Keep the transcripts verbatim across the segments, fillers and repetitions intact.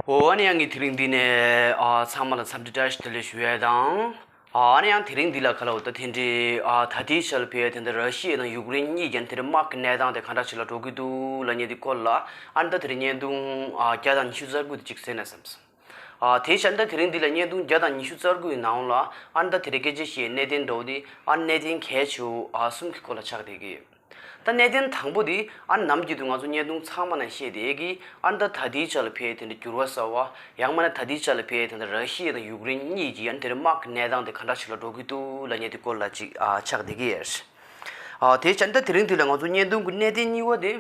འོ་ཨ་ནི་ཡང་ངས་དེ་རིང་འདི་ནས་ཨ་ཚང་མ་ལ་འཚམས་འདྲི་བཀྲ་ཤིས་བདེ་ལེགས་ཞུ་ཡས་དང་། ཨ་ཨ་ནི་ཡང་དེ་རིང་འདི་ལ་ག་ལ་འོ་ད་དེ་འདྲའི་ཨ་ད་ལྟའི་ཆར་ལ་ཕེ་དེ་འདྲ་ར་ཤི་ཡ་དང་ཡུཀ་རེན་གཉིས་ཀྱི་དེ་འདྲའི་དམག་གི་གནས་སྟངས་དེ་ག་འདྲ་ཞིག་ལ་འགྲོ་གི་འདུག་ལབ་མཁན་དེ་སྐོར་ལ་ཨ་ནི་ད་དེ་རིང་བརྙན་ཐུང་ཨ་བརྒྱ་དང་ཉི་ཤུ་རྩ་དགུ་དེ་གཅིག་གསན་ན་བསམ་སོང་། ཨ་དེ་བྱས་ན་ད་དེ་རིང་འདི་ལ་བརྙན་ཐུང་བརྒྱ་དང་ཉི་ཤུ་རྩ་དགུ་ཡི་ནང་ལ་ཨ་ནི་ད་དེ་རིང་སྐད་ཆ་བཤད་གནད་དོན་འདྲ་བོ་དེ་ཨ་ནི་གནད་དོན་གལ་ཆེ་བོ་ཨ་གསུམ་གྱི་སྐོར་ལ་ཆགས་བསྡད་ཀྱི་ཡོད། ད་གནད་དོན་དང་པོ་དེ་ཨ་ནི་ནམ་རྒྱུན་དུ་ང་ཚོ་བརྙན་ཐུང་ཚང་མ་ནང་བཤད་བསྡད་ཀྱི་ཨ་ནི་ད་ད་ལྟའི་ཆར་ལ་ཕེ་དེ་འདྲ་འགྱུར་བ་གསར་བ་ཡང་མིན་ན་ད་ལྟའི་ཆར་ལ་ཕེ་དེ་འདྲ་ར་ཤི་ཡ་དང་ཡུཀ་རེན་གཉིས་ཀྱི་ཨ་ནི་དེ་འདྲ་དམག་གི་གནས་སྟངས་དེ་ག་འདྲ་ཞིག་ལ་འགྲོ་གི་འདུག་ལབ་མཁན་དེ་སྐོར་ལ་ཅིག་ཨ་ཆགས་བསྡད་ཀྱི་ཡོད། ཨ་དེ་བྱས་ན་ད་དེ་རིང་འདི་ལ་ང་ཚོ་བརྙན་ཐུང་གི་གནད་དོན་གཉིས་པ་དེ་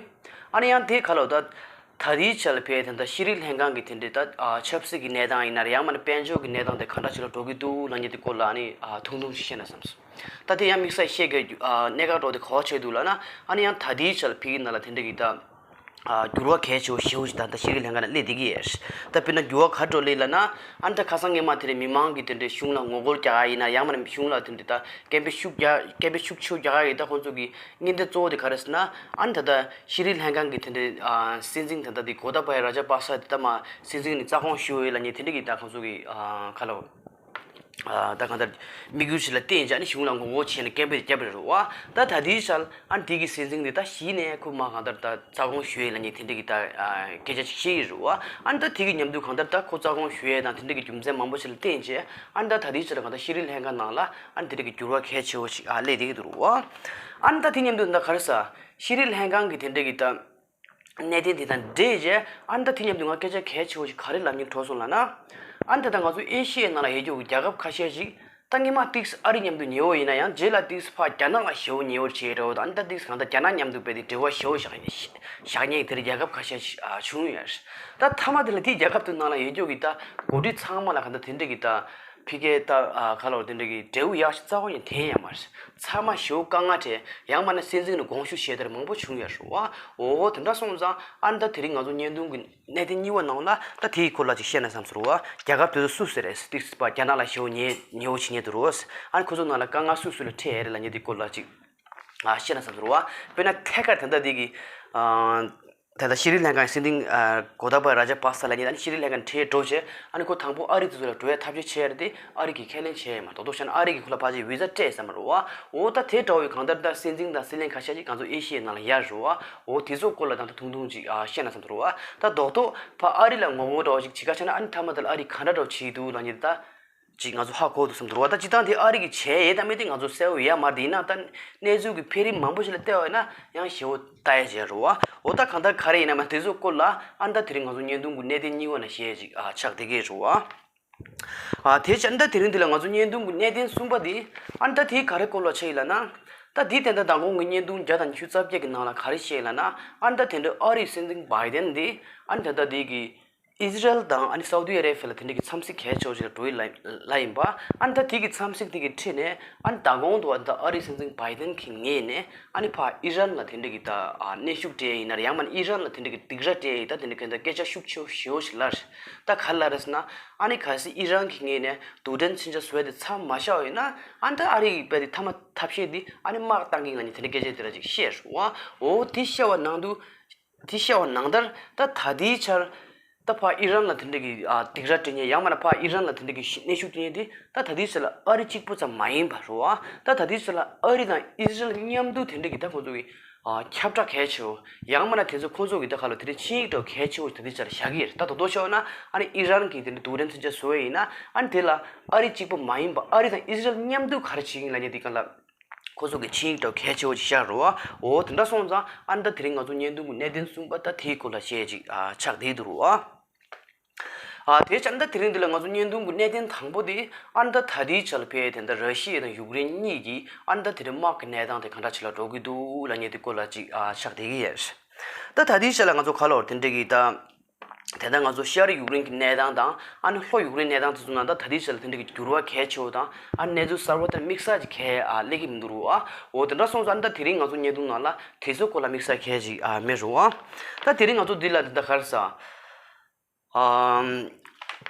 ཨ་ནི་ཡང་དེ་ག་ལ་འོ་ད་ད་ལྟའི་ཆར་ལ་ཕེ་དེ་འདྲ་ཤེས་རིག་ལྷན་ཁང་གི་དེ་འདྲའི་ད་ཨ་ཆབ་སྲིད་ཀྱི་གནས་སྟངས་ཡིན་ན་རེད་ཡང་མིན་ན་དཔལ་འབྱོར་གྱི་གནས་སྟངས་དེ་ག་འདྲ་ཞིག་ལ་འགྲོ་གི་འདུག་ལབ་མཁན་དེ་སྐོར་ལ་ཨ་ནི་ཨ་ཐུང་ཐུང་ཞིག་བཤད་ན་བསམ་སོང་། ད་དེ་ཡང་དམིགས་བསལ་བཤད་དགོས་རྒྱུ་ཨ་གནད་འགག་འདྲ་བོ་དེ་ག་པར་ཆགས་འདུག་ལབ་ན་ཨ་ནི་ཡང་ད་ལྟའི་ཆར་ཕ་གི་ནང་ལ་དེ་འདྲ་གི་ད་ཨ་འགྱུར་བ་གལ་ཆེ་བོ་ཞེ་པོ་ཞིག་ད་ལྟ་ཤེས་རིག་ལྷན་ཁང་ནང་སླེབས་བསྡད་ཀྱི་ཡོད། ད་དཔེར་ན་འགྱུར་བ་ག་འདྲ་བོ་སླེབས་ལབ་ན་ཨ་ནི་ད་ཁ་སང་སྔོན་མ་དེ་རིང་མི་མང་གིས་དེ་འདྲའི་གཞུང་ལ་ངོ་རྒོལ་རྒྱག་ཡ་ཡིན་ན་ཡང་མིན་ན་གཞུང་ལ་དེ་འདྲའི་ད་སྐད་འབོད་ཤུགས་རྒྱག་སྐད་འབོད་ཤུགས་ཆེ་བོ་རྒྱག་ཡ་ཡིན་ད་ཁོང་ཚོ་གི་རྙིང་བསྡད་གཙོ་བོ་དེ་ག་རེ་ཟེར་ན་ཨ་ནི་ད་ལྟ་ཤེས་རིག་ལྷན་ཁང་གི་དེ་འདྲའི་ཨ་སྲིད་འཛིན་ད་ལྟ་དེ་གོ་ཏཱ་བ་ཡ་ར་ཇ་པ་ས་དེ་ད་མ་སྲིད་འཛིན་ནས་རྩ་དགོངས་ཞུ་ཡོད་ལབ་མཁན་དེ་འདྲ་གི་ད་ཁོང་ཚོ་གི་ཨ་ག་ལ་ཨ་ད་གང་ལྟར་དམིགས་ཡུལ་ཞིག་ལ་བརྟེན་བྱས་ནས་གཞུང་ལ་ངོ་རྒོལ་བྱས་ནས་སྐད་འབོད་བརྒྱབ་པ་རེད་བ། ད་ད་ལྟའི་ཆར་ཨ་ནི་དེ་གི་སྲིད་འཛིན་དེ་ད་གཞི་ནས་ཁོ་མ་གང་ལྟར་ད་རྩ་དགོངས་ཞུ་ཡས་ལབ་མཁན་དེ་འདྲ་གི་ད་ཨ་སྐད་ཆ་ཞིག་བཤད་ཀྱི་རེད་བ། ཨ་ནི་ད་དེ་གི་མཉམ་དུ་གང་ལྟར་ད་ཁོ་རྩ་དགོངས་ཞུ་ཡས་དང་དེ་འདྲ་གི་རྒྱུ་མཚན་མང་པོ་ཞིག་ལ་བརྟེན་བྱས་ཨ་ནི་ད་ད་ལྟའི་ཆར་གང་ལྟར་ཤེས་རིག་ལྷན་ཁང་ནང་ལ་ཨ་ནི་དེ་འདྲ་གི་འགྱུར་བ་གལ་ཆེ་བོ་ཞིག་ཨ་སླེབས་བསྡད་ཀྱི་འདུག་རེད་བ། ཨ་ནི་ད་དེ་མཉམ་དུ་ད་ག་རེ་ཟ་ཤེས་རིག་ལྷན་ཁང་གི་དེ་འདྲ་གི་ད། གནད་དོན་དེ་དང་འབྲེལ་བྱས་ཨ་ནི་ད་དེ་མཉམ་དུ་ང་སྐད་ཆ་གལ་ཆེ་བོ་ཞིག་ག་རེ་ལབ་སྙིང་བྲོ་སོང་ལབ་ན། ཨ་ནི་ད་ལྟ་ང་ཚོ་ཨེ་ཤི་ཡའི་ནང་ལ་ཡོད་རྒྱུ་གི་རྒྱལ་ཁབ་ཁ་ཤས་ཤིག་ད་སྔོན་མ་ཏིག་ཨ་རི་མཉམ་དུ་ཉེ་བོ་ཡིན་ན་ཡང་རྗེས་ལ་ཏིག་ཕར་རྒྱ་ནག་ལ་ཞེ་བོ་ཉེ་བོ་བྱས་འགྲོ་བ་དང་ཨ་ནི་ད་ཏིག་གང་ལྟར་རྒྱ་ནག་མཉམ་དུ་རྦད་དེ་འབྲེལ་བ་ཞེ་བོ་བཞག་བཞག་མཁན་དེ་འདྲ་རྒྱལ་ཁབ་ཁ་ཤས་ཤིག་ཨ་བྱུང་ཡོད་རེད། ད་མཐའ་མ་དེ་ལ་དེའི་རྒྱལ་ཁབ་དེ་ནང་ལ་ཡོད་རྒྱུ་གི་ད་འགོ་ཁྲིད་ཚང་མ་ལ་གང་ལྟར་དེ་འདྲ་གི་ད། ཕ་གིའི་ད་ཨ་ག་ལོར་དེ་འདྲ་གི་འབྲས་བུ་ཡག་ཞིག་རྩ་བ་ནས་ཐོན་ཡོད་མ་རེད། ཚང་མ་ཞེ་པོ་དཀའ་ངལ་འཕྲད་ཡང་མིན་ན་སྲིད་འཛིན་ནས་དགོངས་ཞུ་བྱས་དེར་མང་པོ་བྱུང་ཡོད་རེད་བ། འོ་དེ་འདྲ་སོང་ཙང་ཨ་ནི་ད་དེ་རིང་ང་ཚོ་བརྙན་ཐུང་གི་གནད་དོན་གཉིས་པ་ནང་ལ་ད་དེའི་སྐོར་ལ་ཅིག་བཤད་ན་བསམ་སོང་རེད་བ། རྒྱལ་ཁབ་དེ་ཚོ་སུ་སུ་རེད་ཏིག་ཙམ་རྒྱ་ནག་ལ་ཞེ་པོ་ཉེ་ཉེ་བོ་བྱེད་མཁན་དེ་རེད་བ། ཨ་ནི་ཁོ་ཚོ་ནང་ལ་དཀའ་ངལ་སུ་སུ་ལ་འཕྲད་ཡོད་རེད་ལབ་མཁན་དེའི་སྐོར་ལ་ཅིག་ཨ་བཤད་ན་བསམ་སོང་རེད་བ། དཔེར་ན་ཐད་ཀར་ད་ལྟ་དེ་གི་ཨ། ད་ལྟ་ཤེས་རིག་ལྷན་ཁང་གི་སྲིད་འཛིན་ཨ་གོ་ཏཱ་པ་ར་ཇ་པ་ས་ལབ་མཁན་ད་ནི་ཤེས་རིག་ལྷན་ཁང་ནས་ཁྲིད་འགྲོ་བྱས་ཨ་ནི་ཁོ་དང་པོ་ཨ་རི་དེ་ཚོ་ལ་འགྲོ་ཡ་ཐབས་ཤེས་བྱས་རེད་དེ་ཨ་རི་གིས་ཁས་ལེན་བྱས་ཡོད་མ་རེད། རྡོག་རྡོག་བྱས་ན་ཨ་རི་གིས་ཁོ་ལ་ཕལ་ཆེར་བི་ཛ་སྤྲད་ཙམ་རེད་བ། འོ་ད་དེ་འདྲ་བོའི་གང་ལྟར་ད་སྲིད་འཛིན་དང་སྲིད་བློན་ཁ་ཤས་ཀྱིས་ང་ཚོ་ཨེ་ཤི་ཡའི་ནང་ལ་ཡོད་རེད་བ། འོ་དེ་ཚོ་སྐོར་ལ་ད་ལྟ་ཐུང་ཐུང་ཅིག་ཨ་བཤད་ན་བསམ་འདུག་རེད་བ། ད་རྡོག་རྡོག་ཕར་ཨ་རི་ལ་ངོ་རྒོལ་འདྲ་བོ་ཞིག་བྱེད་ཁ་ཆགས་ན་ཨ་ནི་མཐའ་མ་དེ་ལ་ཨ་རིས་ག་འདྲ་འདྲ་བོ་བྱེད་ཀྱི་འདུག་ལབ་མཁན་དེ་ད། ཅིག་ང་ཚོ་ཧ་གོ་འདུག་བསམ་འདུག་རེད་བ། ད་སྤྱིར་བཏང་དེ་ཨ་རི་གིས་བྱས་ཡོད་དམ་མེད་དེ་ང་ཚོ་གསལ་པོ་ཡོད་མ་རེད། ཡིན་ན་ད་གནས་ཚུལ་གྱི་འཕེལ་རིམ་མང་པོ་ཞིག་ལ་བལྟས་པ་ཡིན་ན་ཡང་ཞེ་པོ་ལྟ་ཡ་བྱས་རེད་བ། འོ་ད་གང་ལྟར་ག་རེ་ཡིན་ན་མ་དེ་ཚོའི་སྐོར་ལ་ཨ་ནི་ད་དེ་རིང་ང་ཚོ་བརྙན་ཐུང་གི་གནད་དོན་གཉིས་པ་ནང་བཤད་ཡ་ཅིག་ཨ་ཆགས་བསྡད་ཀྱི་རེད་བ། ཨ་དེ་བྱས་ཨ་ནི་ད་དེ་རིང་འདི་ལ་ང་ཚོ་བརྙན་ཐུང་གི་གནད་དོན་གསུམ་པ་དེ་ཨ་ནི་ད་དེ་ག་རེ་སྐོར་ལ་ཆགས་ཡིན་ལབ་ན། ད་དེ་ད་ལྟ་མདང་དགོང་གི་བརྙན་ཐུང་བརྒྱ་དང་ཉི་ཤུ་རྩ་བརྒྱད་ཀྱི་ནང་ལ་ག་རེ་བཤད་ཡིན་ལབ་ན། ཨ་ནི་ད་དེ་འདྲ་ཨ་རིའི་སྲིད་འཛིན་བྷའི་ཌེན་དེ་ཨ་ནི་ད་ལྟ་དེ་གི་ཨི་ཟི་རལ་དང་ཨ་ནི་སའུ་ཏི་ཨ་རེ་བྷི་ཡ་ལ་དེ་འདྲ་གི་འཚམས་གཟིགས་གལ་ཆེ་བོ་ཞིག་ལ་འགྲོ་ཡི་ལ་ལ་ཡིན་པ། ཨ་ནི་ད་དེ་གི་འཚམས་གཟིགས་དེ་གི་འཁྲིས་ནས་ཨ་ནི་མདང་དགོང་དུ་ཨ་ནི་ད་ཨ་རིའི་སྲིད་འཛིན་བྷའི་ཌེན་གྱི་ངོས་ནས་ཨ་ནི་ཕར་ཨི་རན་ལ་དེ་འདྲ་གི་ད་ཨ་གནོན་ཤུགས་སྤྲད་ཡིན་ན་རེད། ཡང་མིན་ན་ཨི་རན་ལ་དེ་འདྲ་གི་སྡིགས་ར་སྤྲད་ཡིན་ད་དེ་འདྲ་གི་ད་སྐད་ཆ་ཤུགས་ཆེ་བོ་ཞེ་པོ་ཞིག་ལབ་རེད། ད་ག་རེ་ལབ་རེད་ཟེར་ན། ཨ་ནི་གལ་སྲིད་ཨི་རན་གྱི་ངོས་ནས་རྡུལ་ཕྲན་མཚོན་ཆ་བཟོ་ཡ་དེ་མཚམས་མ་བཞག་པ་ཡིན་ན་ཨ་ནི་ད་ཨ་རི་གི་དཔེ་དེ་མཐའ་མ་ཐབས་ཤེས་དེ་ཨ་ནི་དམག་བཏང་གི་ཡིན་ལབ་མཁན་དེ་འདྲ་སྐད་ཆ་དེ་འདྲ་ཅིག་བཤད་རེད་བ། འོ་དེ་བཤད་པ་ནང་དུ། དེ་བཤད་པ་ནང་ལྟར་ད་ད་ལྟའི་ཆར་ད་ཕར་ཨི་རན་ལ་དེ་འདྲ་གི་ཨ་སྡིགས་ར་སྤྲད་མཁན་ཡང་མིན་ན་ཕར་ཨི་རན་ལ་དེ་འདྲ་གི་གནོན་ཤུགས་སྤྲད་མཁན་དེ་ད་ད་ལྟའི་ཆར་ལ་ཨ་རི་གཅིག་པུ་ཙམ་མ་ཡིན་པ་རེད་བ། ད་ད་ལྟའི་ཆར་ལ་ཨ་རི་དང་ཨི་སི་རལ་མཉམ་དུ་དེ་འདྲ་གི་ད་ཁོང་ཚོ་གི་ཨ་ཁྱབ་བསྒྲགས་གལ་ཆེ་བོ་ཡང་མིན་ན་དེ་ཚོ་ཁོང་ཚོ་གི་ད་ག་ལ་དེ་འདྲ་ཆིངས་ཡིག་འདྲ་བོ་གལ་ཆེ་བོ་ཞིག་ད་ལྟའི་ཆར་ལ་བཞག་གི་ཡོད་རེད། ད་རྡོག་རྡོག་བཤད་པ་ན་ཨ་ནི་ཨི་རན་གྱིས་དེ་འདྲ་རྡུལ་ཕྲན་མཚོན་ཆ་བཟོ་ཡ་ཡིན་ན་ཨ་ནི་དེ་ལ་ཨ་རི་གཅིག་པུ་མ་ཡིན་པ་ཨ་རི་དང་ཨི་སི་རལ་མཉམ་དུ་ག་རེ་བྱེད་ཀྱི་ཡིན་ལབ་མཁན་དེ་ག་ལ། ཁོ་ཚོ་གི་ཆིངས་ཡིག་འདྲ་བོ་གལ་ཆེ་བོ་ཅིག་བཞག་རེད་བ། འོ་དེ་འདྲ་སོང་ཙང་ཨ་ནི་ད་དེ་རིང་ང་ཚོ་བརྙན་ཐུང་གི་གནད་དོན་གསུམ་པ་ད་དེའི་སྐོར་ལ་བཤད་ཅིག་ཨ་ཆགས་བསྡད་འདུག་རེད་བ། ཨ་དེ་བྱས་ན་ད་དེ་རིང་འདི་ལ་ང་ཚོ་བརྙན་ཐུང་གི་གནད་དོན་དང་པོ་དེ་ཨ་ནི་ད་ད་ལྟའི་ཆར་ལ་ཕེ་དེ་འདྲ་ར་ཤི་ཡ་དང་ཡུཀ་རེན་གཉིས་ཀྱི་ཨ་ནི་ད་དེ་རིང་དམག་གི་གནས་སྟངས་དེ་ག་འདྲ་ཅིག་ལ་འགྲོ་གི་འདུག་ལབ་མཁན་དེ་སྐོར་ལ་ཅིག་ཨ་ཆགས་བསྡད་ཀྱི་ཡོད། ད་ད་ལྟའི་ཆར་ལ་ང་ཚོ་ག་ལོར་དེ་འདྲ་གི་ད། དེ་ལྟར་ང་ཚོ་ཤར་ཡུཀ་རེན་གྱི་གནས་སྟངས་དང་ཨ་ནི་ལྷོ་ཡུཀ་རེན་གནས་སྟངས་དེ་ཚོ་ནང་ད་ད་ལྟའི་ཆར་ལ་དེ་འདྲ་གི་འགྱུར་བ་གལ་ཆེ་བོ་དང་ཨ་ནི་གནས་ཚུལ་གསར་བ་དང་དམིགས་བསལ་གྱི་གལ་ཨ་སླེབས་ཀྱི་མི་འདུག་རུ་ཨ། འོ་དེ་འདྲ་སོང་ཙང་ཨ་ནི་ད་དེ་རིང་ང་ཚོ་བརྙན་ཐུང་ནང་ལ་དེ་ཚོའི་སྐོར་ལ་དམིགས་བསལ་གལ་ཅིག་ཨ་མེད་རུ་ཨ། ད་དེ་རིང་ང་ཚོ་འདི་ལ་འདི་ལྟར་ག་རེ་ཟ། ཨམ།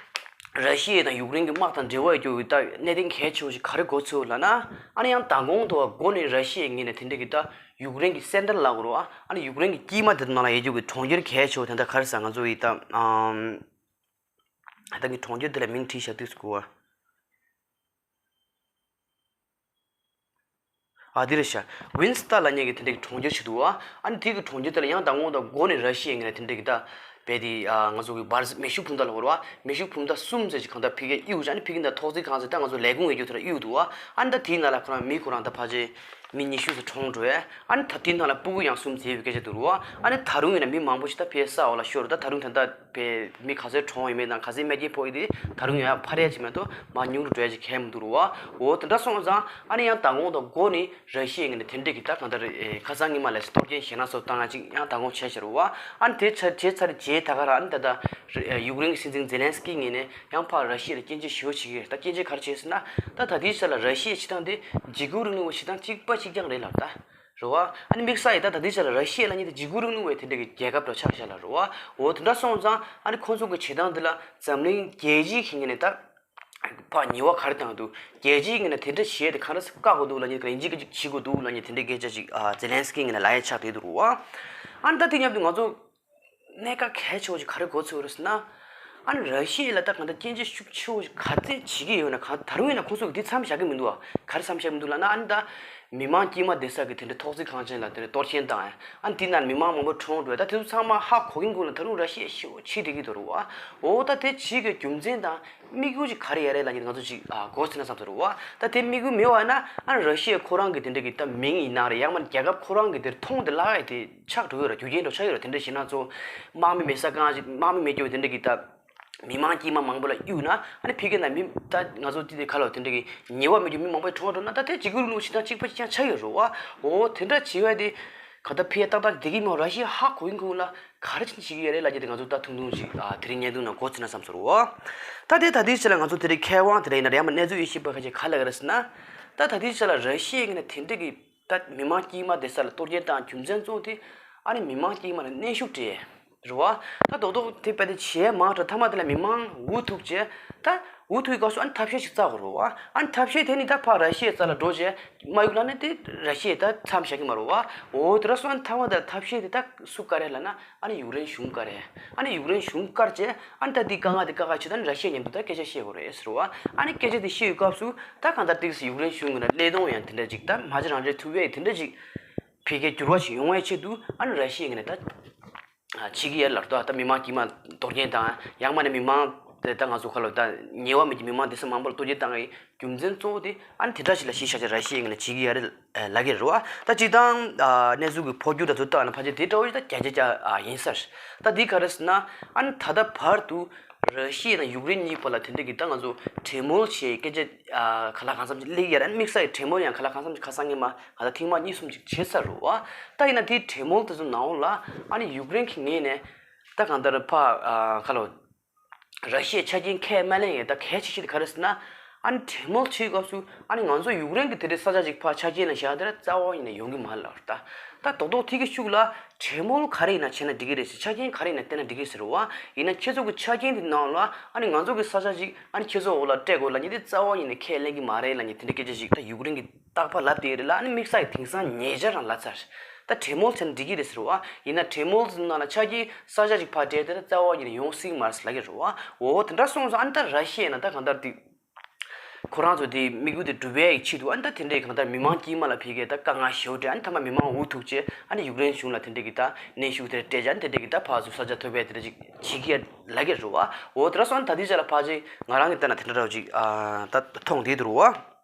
ར་ཤི་ཡ་དང་ཡུཀ་རེན་གྱི་དམག་དང་འབྲེལ་བ་ཡོད་རྒྱུ་གི་ད་གནད་དོན་གལ་ཆེ་བོ་ཞིག་ག་རེ་གོ་ཚུལ་ལབ་ན་ཨ་ནི་ཡང་མདང་དགོང་དུ་འགོ་ནས་ར་ཤི་ཡའི་ངོས་ནས་དེ་འདྲ་གི་ད་ཡུཀ་རེན་གྱི་སེན་ཊར་ལབ་དགོས་རུ་ཨ། ཨ་ནི་ཡུཀ་རེན་གྱི་དཀྱིལ་མ་དེ་ནང་ལ་ཡོད་རྒྱུ་གི་གྲོང་ཁྱེར་གལ་ཆེ་བོ་དེ་འདྲ་ག་རེ་ཟ་ང་ཚོ་ཡི་ད་ཨམ། ད་ངས་གྲོང་ཁྱེར་དེ་ལ་མིང་བྲིས་བཞག་དུས་སུ་གོ་བ། ཨ་འདི་རེད་ཤག་ཝིན་སི་ཏཱ་ལབ་མཁན་གྱི་དེ་འདྲའི་གྲོང་ཁྱེར་ཞིག་འདུག་བ། ཨ་ནི་དེ་གི་གྲོང་ཁྱེར་དེ་ལ་ཡང་མདང་དགོང་དང་སྒོ་ནས་ར་ཤི་ཡའི་ངོས་ནས་དེ་འདྲའི་གི་ད་བས་དེ་ང་ཚོ་གི་བར་མེ་ཤུགས་འཕུར་མདའ་ལ་བོར་བ། མེ་ཤུགས་འཕུར་མདའ་གསུམ་ཙམ་ཞིག་གང་ལྟར་ཕ་གིར་གཡུགས་བྱས། ཨ་ནི་ཕ་གི་ད་ཐོག་བརྩེགས་གང་ཟེར་ད་ང་ཚོ་ལས་ཁུངས་ཡོད་རྒྱུ་དེ་ལ་གཡུགས་འདུག་བ། ཨ་ནི་ད་དེའི་ནང་ལ་ཁོ་རང་མི་ཁོ་རང་ད་ཕལ་ཆེར་མི་ཉི་ཤུ་ཙམ་གྲོངས་འགྲོ་བས། ཨ་ནི་ད་དེའི་ནང་ལ་སྤུ་གུ་ཡང་གསུམ་བྱས་པའི་སྐད་ཆ་འདུག་རུ་བ། ཨ་ནི་ད་རུང་ཡིན་ན་མི་མང་པོ་ཞིག་ད་ཕའི་ས་འོག་ལ་ཤོར་རུ། ད་ད་རུང་ད་ལྟ་བས་མི་ག་ཚོད་གྲོངས་ཡོད་མེད་དང་ག་ཚོད་རྨས་སྐྱོན་ཕོག་ཡོད་དེ་ད་རུང་ཡང་ཡང་འཕར་ཡ་ཅིག་མེད་དོ། མར་ཉུང་རུ་འགྲོ་ཡ་ཅིག་གང་ཡང་མི་འདུག་རུ་བ། འོ་དེ་འདྲ་སོང་ཙང་ཨ་ནི་ཡང་མདང་དགོང་དང་སྒོ་ནས་ར་ཤི་ཡའི་ངོས་ནས་དེ་འདྲས་ཀྱི་ད་གང་ལྟར་ཨེ་ཁ་སང་ཉི་མ་ལས་གཏོར་སྐྱོན་ཞེད་སྣང་སོགས་བཏང་ཡ་ཅིག་ཡང་མདང་དགོང་བྱས་ཤག་རུ་བ། ཨ་ནི་དེ་ཆ་བྱས་ཚར་རྗེས་ད་ག་རང་ཨ་ནི་ད་ལྟ་ཡུཀ་རེན་གྱི་སྲིད་འཛིན་ཛེ་ལན་སི་ཀི་ངོས་ནས་ཡང་ཕར་ར་ཤི་ཡ་ལ་སྐྱོན་བརྗོད་ཞེ་པོ་བྱེད་ཀྱི་ཡོད། ད་སྐྱོན་བརྗོད་ག་རེ་བྱས་ཟེར་ན། ད་ད་ལྟའི་ཆ་ལ་ར་ཤི་ཡའི་བྱེད་སྟངས་དེ་འཇིགས་སྐུལ་རིང་ལུགས་པའི་བྱེད་སྟངས་གཅིག་པ་གཅིག་རྐྱང་རེད་ལབ་ད། རེད་བ། ཨ་ནི་དམིགས་བསལ་ཡིན་ད་ད་ལྟའི་ཆ་ལ་ར་ཤི་ཡ་ལབ་མཁན་དེ་འཇིགས་སྐུལ་རིང་ལུགས་པའི་དེ་འདྲ་གི་རྒྱལ་ཁབ་འདྲ་ཆགས་བཞག་ལ་རེད་བ། འོ་དེ་འདྲ་སོང་ཙང་ཨ་ནི་ཁོང་ཚོ་གི་བྱེད་སྟངས་འདི་ལ་འཛམ་གླིང་རྒྱལ་སྤྱིའི་ངོས་ནས་ད་ཕར་ཉེས་པ་ག་རེ་བཏང་འདུག་རྒྱལ་སྤྱིའི་ངོས་ནས་དེ་འདྲ་བྱས་ཏེ་ག་འདྲ་སེ་བཀག་དགོས་འདུག་ལབ་མཁན་དེ་ཡིན་གཅིག་གཅིག་བྱེད་དགོས་འདུག་ལབ་མཁན་དེ་འདྲའི་སྐད་ཆ་ཅིག་ཨ་ཛེ་ལན་སི་ཀི་ངོས་ནས་ལབ་ཡ་ཆགས་བསྡད་འདུག་རེད་བ། ཨ་ནི་ད་དེ་མཉམ་དུ་ང་ཚོ་གནད་འགག་གལ་ཆེ་བོ་ཞིག་ག་རེ་གོ་ཚོད་རེད་ཟེར་ན། ཨ་ནི་ར་ཤི་ཡ་ལ་ད་གང་ལྟར་སྐྱོན་བརྗོད་ཤུགས་ཆེ་བོ་ཞིག་ག་ཚད་བྱེད་ཀྱི་ཡོད་ན། གང་ད་རུང་ཡིན་ན་ཁོང་ཚོ་གིས་འདི་མཚམས་བཞག་གི་མི་འདུག་ཨ། ག་རེ་མཚམས་བཞག་གི་མི་འདུག་ལབ་ན། ཨ་ནི་ད་མི་མང་དཀྱུས་མ་བསྡད་ས་གི་དེ་འདྲའི་ཐོག་བརྩེགས་ཁང་ཆེན་ལ་དེ་འདྲའི་གཏོར་སྐྱོན་བཏང་ཡ། ཨ་ནི་དེའི་ནང་མི་མང་མང་པོ་གྲོངས་འགྲོ་ཡ། ད་དེ་ཚོ་ཚང་མ་ཧ་གོ་གིན་གོ་ལ་ད་རུང་ར་ཤི་ཡ་ཞེ་པོ་བྱེད་བསྡད་ཀྱི་འདུག་རེད་བ། འོ་ད་དེ་བྱེད་ཀྱི་རྒྱུ་མཚན་དང་དམིགས་ཡུལ་ཅིག་ག་རེ་ཡ་རེད་ལབ་ཀྱི་ང་ཚོ་ཅིག་ཨ་གོ་ཟིན་ན་བསམ་ཚོད་རེད་བ། ད་དེ་དམིགས་ཡུལ་མེད་པ་ཡིན་ན་ཨ་ནི་ར་ཤི་ཡ་ཁོ་རང་གི་དེ་འདྲ་གི་ད་མིང་ཡིན་ན་རེད། ཡང་མིན་རྒྱལ་ཁབ་ཁོ་རང་གི་དེར་མཐོང་དེ་ལྷག་ཡ་དེ་ཆགས་འགྲོ་གི་རེད། རྒྱུ་རྐྱེན་འདྲ་ཆགས་ཡོད་རེད། དེ་འདྲ་བྱས་ན་ཚོ་དམག་མི་མེད་ས་གང་ཞིག་དམག་མི་མེད་རྒྱུ་དེ་འདྲ་གི་ད་མི་མང་དཀྱུས་མ་མང་པོ་ལ་གཡུག་ན་ཨ་ནི་ཕ་གི་ན་མི་ད་ང་ཚོ་དེ་དེ་ག་ལ་དེ་འདྲ་གི་ཉེས་པ་མེད་རྒྱུ་མི་མང་པོ་གྲོངས་འགྲོ་ན་ད་དེ་འཇིགས་སྐུལ་རིང་ལུགས་ཤིག་དང་གཅིག་པ་གཅིག་རྐྱང་ཆགས་ཡོད་རེད་བ། འོ་དེ་འདྲ་བྱས་པ་དེ་ག་ད་ཕ་གི་ཏག་ཏག་བསྡད་ཀྱི་མ་རེད། ར་ཤི་ཡ་ཧ་གོ་གིན་གོ་ལ། ག་རེ་བྱེད་ཀྱི་ཡོད་རེད་ལབ་རྒྱུ་དེ་ང་ཚོ་ད་ཐུང་ཐུང་ཞིག་ཨ་དེ་རིང་བརྙན་ཐུང་ནང་གོ་ཚོད་ན་བསམ་ཚོད་རེད་བ། ད་དེ་ད་ལྟའི་ཆ་ལ་ང་ཚོ་དེ་རིང་མཁས་དབང་དེ་འདྲ་ཡིན་ན་རེད། ཡང་མིན་གནས་ཚུལ་དབྱེ་ཞིབ་པ་ཁ་ཤས་ག་ལབ་ཀྱི་རེད་ཟེར་ན། ད་ད་ལྟའི་ཆ་ལ་ར་ཤི་ཡའི་ངོས་ནས་དེ་འདྲ་གི་ད་མི་མང་དཀྱུས་མ་བསྡད་ས་ལ་གཏོར་སྐྱོན་བཏང་རྒྱུ་མཚན་གཙོ་བོ་དེ་ཨ་ནི་མི་མང་དཀྱུས་མ་ལ་གནོན་ཤུགས་སྤྲད་རེད་བ། ད་རྡོག་རྡོག་དེ་དཔེ་དེ་བྱས་མང་དྲགས་མཐའ་མ་དེ་ལ་མི་མང་འུ་ཐུག་བྱས། ད་འུ་ཐུག་གི་སྐབས་སུ་ཨ་ནི་ཐབས་ཤེས་ཤིག་བཙལ་དགོས་རེད་བ། ཨ་ནི་ཐབས་ཤེས་དེ་ནི་ད་ཕར་ར་ཤི་ཡའི་རྩ་ལ་འགྲོ་བྱས་མ་གཡུག་ལབ་ན་དེ་ར་ཤི་ཡས་ད་མཚམས་བཞག་གི་མ་རེད་བ། འོ་དེ་འདྲ་སོང་ཨ་ནི་མཐའ་མ་དེ་ལ་ཐབས་ཤེས་དེ་ད་སུ་བཀག་རེད་ལབ་ན། ཨ་ནི་ཡུཀ་རེན་གཞུང་བཀག་རེད། ཨ་ནི་ཡུཀ་རེན་གཞུང་བཀག་བྱས་ཨ་ནི་ད་འདི་དཀའ་ངལ་འདི་བཀག་ཁ་ཆེད་ཨ་ནི་ར་ཤི་ཡ་མཉམ་དུ་ད་སྐད་ཆ་བཤད་དགོས་རེད་ཟེར་བ། ཨ་ནི་སྐད་ཆ་འདི་བཤད་ཡོད་སྐབས་སུ་ད་གང་ལྟར་ཏིག་ཙམ་ཡུཀ་རེན་གཞུང་གི་ནང་བློས་གཏོང་ཡང་དེ་འདྲ་ཅིག་ད་མ་གཞི་རང་འདྲ་ཐུབ་པའི་དེ་འདྲ་ཅིག་ཕ་གིར་འགྱུར་བ་ཞིག་ཡོང་བའི་ཆེད་དུ་ཨ་ནི་ར་ཤི་ཡའི་ངོས་ནས་ད་བྱེད་ཀྱི་ཡོད་ལབ་རེད་དོ། ད་མི་མང་དཀྱུས་མ་གཏོར་སྐྱོན་དང་ཡང་མ་ནི་མི་མང་དེ་ད་ང་ཚོ་ཁ་ལོ་ད་ཉེས་པ་མེད་ཀྱི་མི་མང་སྡོད་ས་མང་པོ་ལ་གཏོར་སྐྱོན་བཏང་བའི་རྒྱུ་མཚན་གཙོ་བོ་དེ་ཨ་ནི་དེ་འདྲ་ཞིག་ལ་གཞི་བཞག་བྱས་ར་ཤི་ཡའི་ངོས་ནས་བྱེད་ཀྱི་ཡོད་རེད། ལབ་ཀྱི་རེད་བ། ད་སྤྱིར་བཏང་གནས་ཚུལ་གྱི་འཕོ་འགྱུར་དང་ཚུར་བལྟས་ན་ཕལ་ཆེར་དེ་འདྲ་བོ་ཞིག་ད་བརྒྱ་ཆ་བརྒྱ་ཡིན་ས་རེད། ད་འདི་ག་རེ་ཟེར་ན་ཨ་ནི་ད་ལྟ་བར་དུ་ར་ཤི་ཡ་དང་ཡུཀ་རེན་གཉིས་བར་ལ་དེ་འདྲ་གི་ད་ང་ཚོ་གྲོས་མོལ་བྱས་སྐད་ཆ་ག་ལ་གང་འཚམ་ཅིག་སླེབས་ཡ་རེད། དམིགས་བསལ་གྱི་གྲོས་མོལ་ཡང་ག་ལ་གང་འཚམ་ཅིག་ཁ་སང་ཉི་མ་ང་ད་ཐེངས་མ་གཉིས་གསུམ་ཅིག་བྱས་ཚར་རེད་བ། ད་ཡིན་ན་དེའི་གྲོས་མོལ་དེ་ཚོ་ནང་ལ་ཨ་ནི་ཡུཀ་རེན་གྱི་ངོས་ནས་ད་གང་ལྟར་ཕ་ག་ལ། ར་ཤི་ཡའི་ཆ་རྐྱེན་ཁས་མ་ལེན་ཡས་ད་གལ་ཆེ་ཤོས་དེ་ག་རེ་ཟེར་ན། ཨ་ནི་གྲོས་མོལ་བྱེད་སྐབས་སུ་ཨ་ནི་ང་ཚོ་ཡུཀ་རེན་གྱི་དེ་འདྲའི་ས་ཆ་ཅིག་ཕར་ཆ་རྐྱེན་ལ་བཞག་དེ་ར་རྩ་བ་ཉིད་ནས་ཡོང་གི་མ་རེད་ལབ་རེད། ད་ད་རྡོག་རྡོག་ཐིག་གི་ཤུགས་ལ་གྲོས་མོལ་ག་རེ་ཡིན་ན་བྱས་ན་འགྲིག་གི་རེད་ཟེར། ཆ་རྐྱེན་ག་རེ་ཡིན་ན་བསྟན་ན་འགྲིག་གི་རེད་ཟེར་བ། ཡིན་ན་ཁྱེད་ཚོ་གི་ཆ་རྐྱེན་དེ་ནང་ལ་ཨ་ནི་ང་ཚོ་གི་ས་ཆ་ཅིག་ཨ་ནི་ཁྱེད་ཚོ་འོག་ལ་སྤྲད་དགོས་ལབ་མཁན་དེ་རྩ་བ་ཉིད་ནས་ཁས་ལེན་གྱི་མ་རེད་ལབ་མཁན་དེ་འདྲའི་སྐད་ཆ་ཞིག་ད་ཡུཀ་རེན་གྱི་རྟག་པར་ལབ་བསྡད་ཡོད་རེད་ལ། ཨ་ནི་དམིགས་བསལ་གྱི་དེང་སང་ཉེ་ཆར་རང་ལབ་ཚར། ད་གྲོས་མོལ་བྱས་ན་འགྲིག་གི་རེད་ཟེར་བ། ཡིན་ན་གྲོས་མོལ་ནང་ལ་ཆ་རྐྱེན་ས་ཆ་ཅིག་ཕར་སྤྲད་དེ་ད་རྩ་བ་ཉིད་ནས་ཡོང་སྲིད་མ་རེད་ལབ་ཀྱི་རེད་བ། འོ་དེ་འདྲ་སོང་ཙང་ཨ་ནི་ད་ར་ཤི་ཡ་ན་ད་གང་ལྟར་དེ་ཁོ་རང་ཚོ་དེ་དམིགས་ཡུལ་དེ་འགྲུབ་པའི་ཆེད་དུ་ཨ་ནི་ད་དེ་འདྲའི་གང་ལྟར་མི་མང་དཀྱུས་མ་ལ་ཕ་གིར་ད་དཀའ་ངལ་ཞེ་པོ་སྤྲད། ཨ་ནི་མཐའ་མ་མི་མང་འུ་ཐུག་བྱས་ཨ་ནི་ཡུཀ་རེན་གཞུང་ལ་དེ་འདྲའི་གི་ད་གནོན་ཤུགས་དེ་འདྲ་སྤྲད་བྱས་ཨ་ནི་དེ་འདྲའི་གི་ད་ཕར་ཚུར་ས་ཆ་ཐོབ་པའི་དེ་འདྲ་ཅིག་བྱེད་ཀྱི་ལབ་ཀྱི་རེད་བ། འོ་དེ་འདྲ་སོང་ད་དེ་ཆ་ལ་ཕལ་ཆེར་ང་རང་གི་ལྟ་ན་དེ་འདྲ་འདྲ་བོ་ཅིག་ཨ་ད་མཐོང་བསྡད་འདུག་རེད་བ།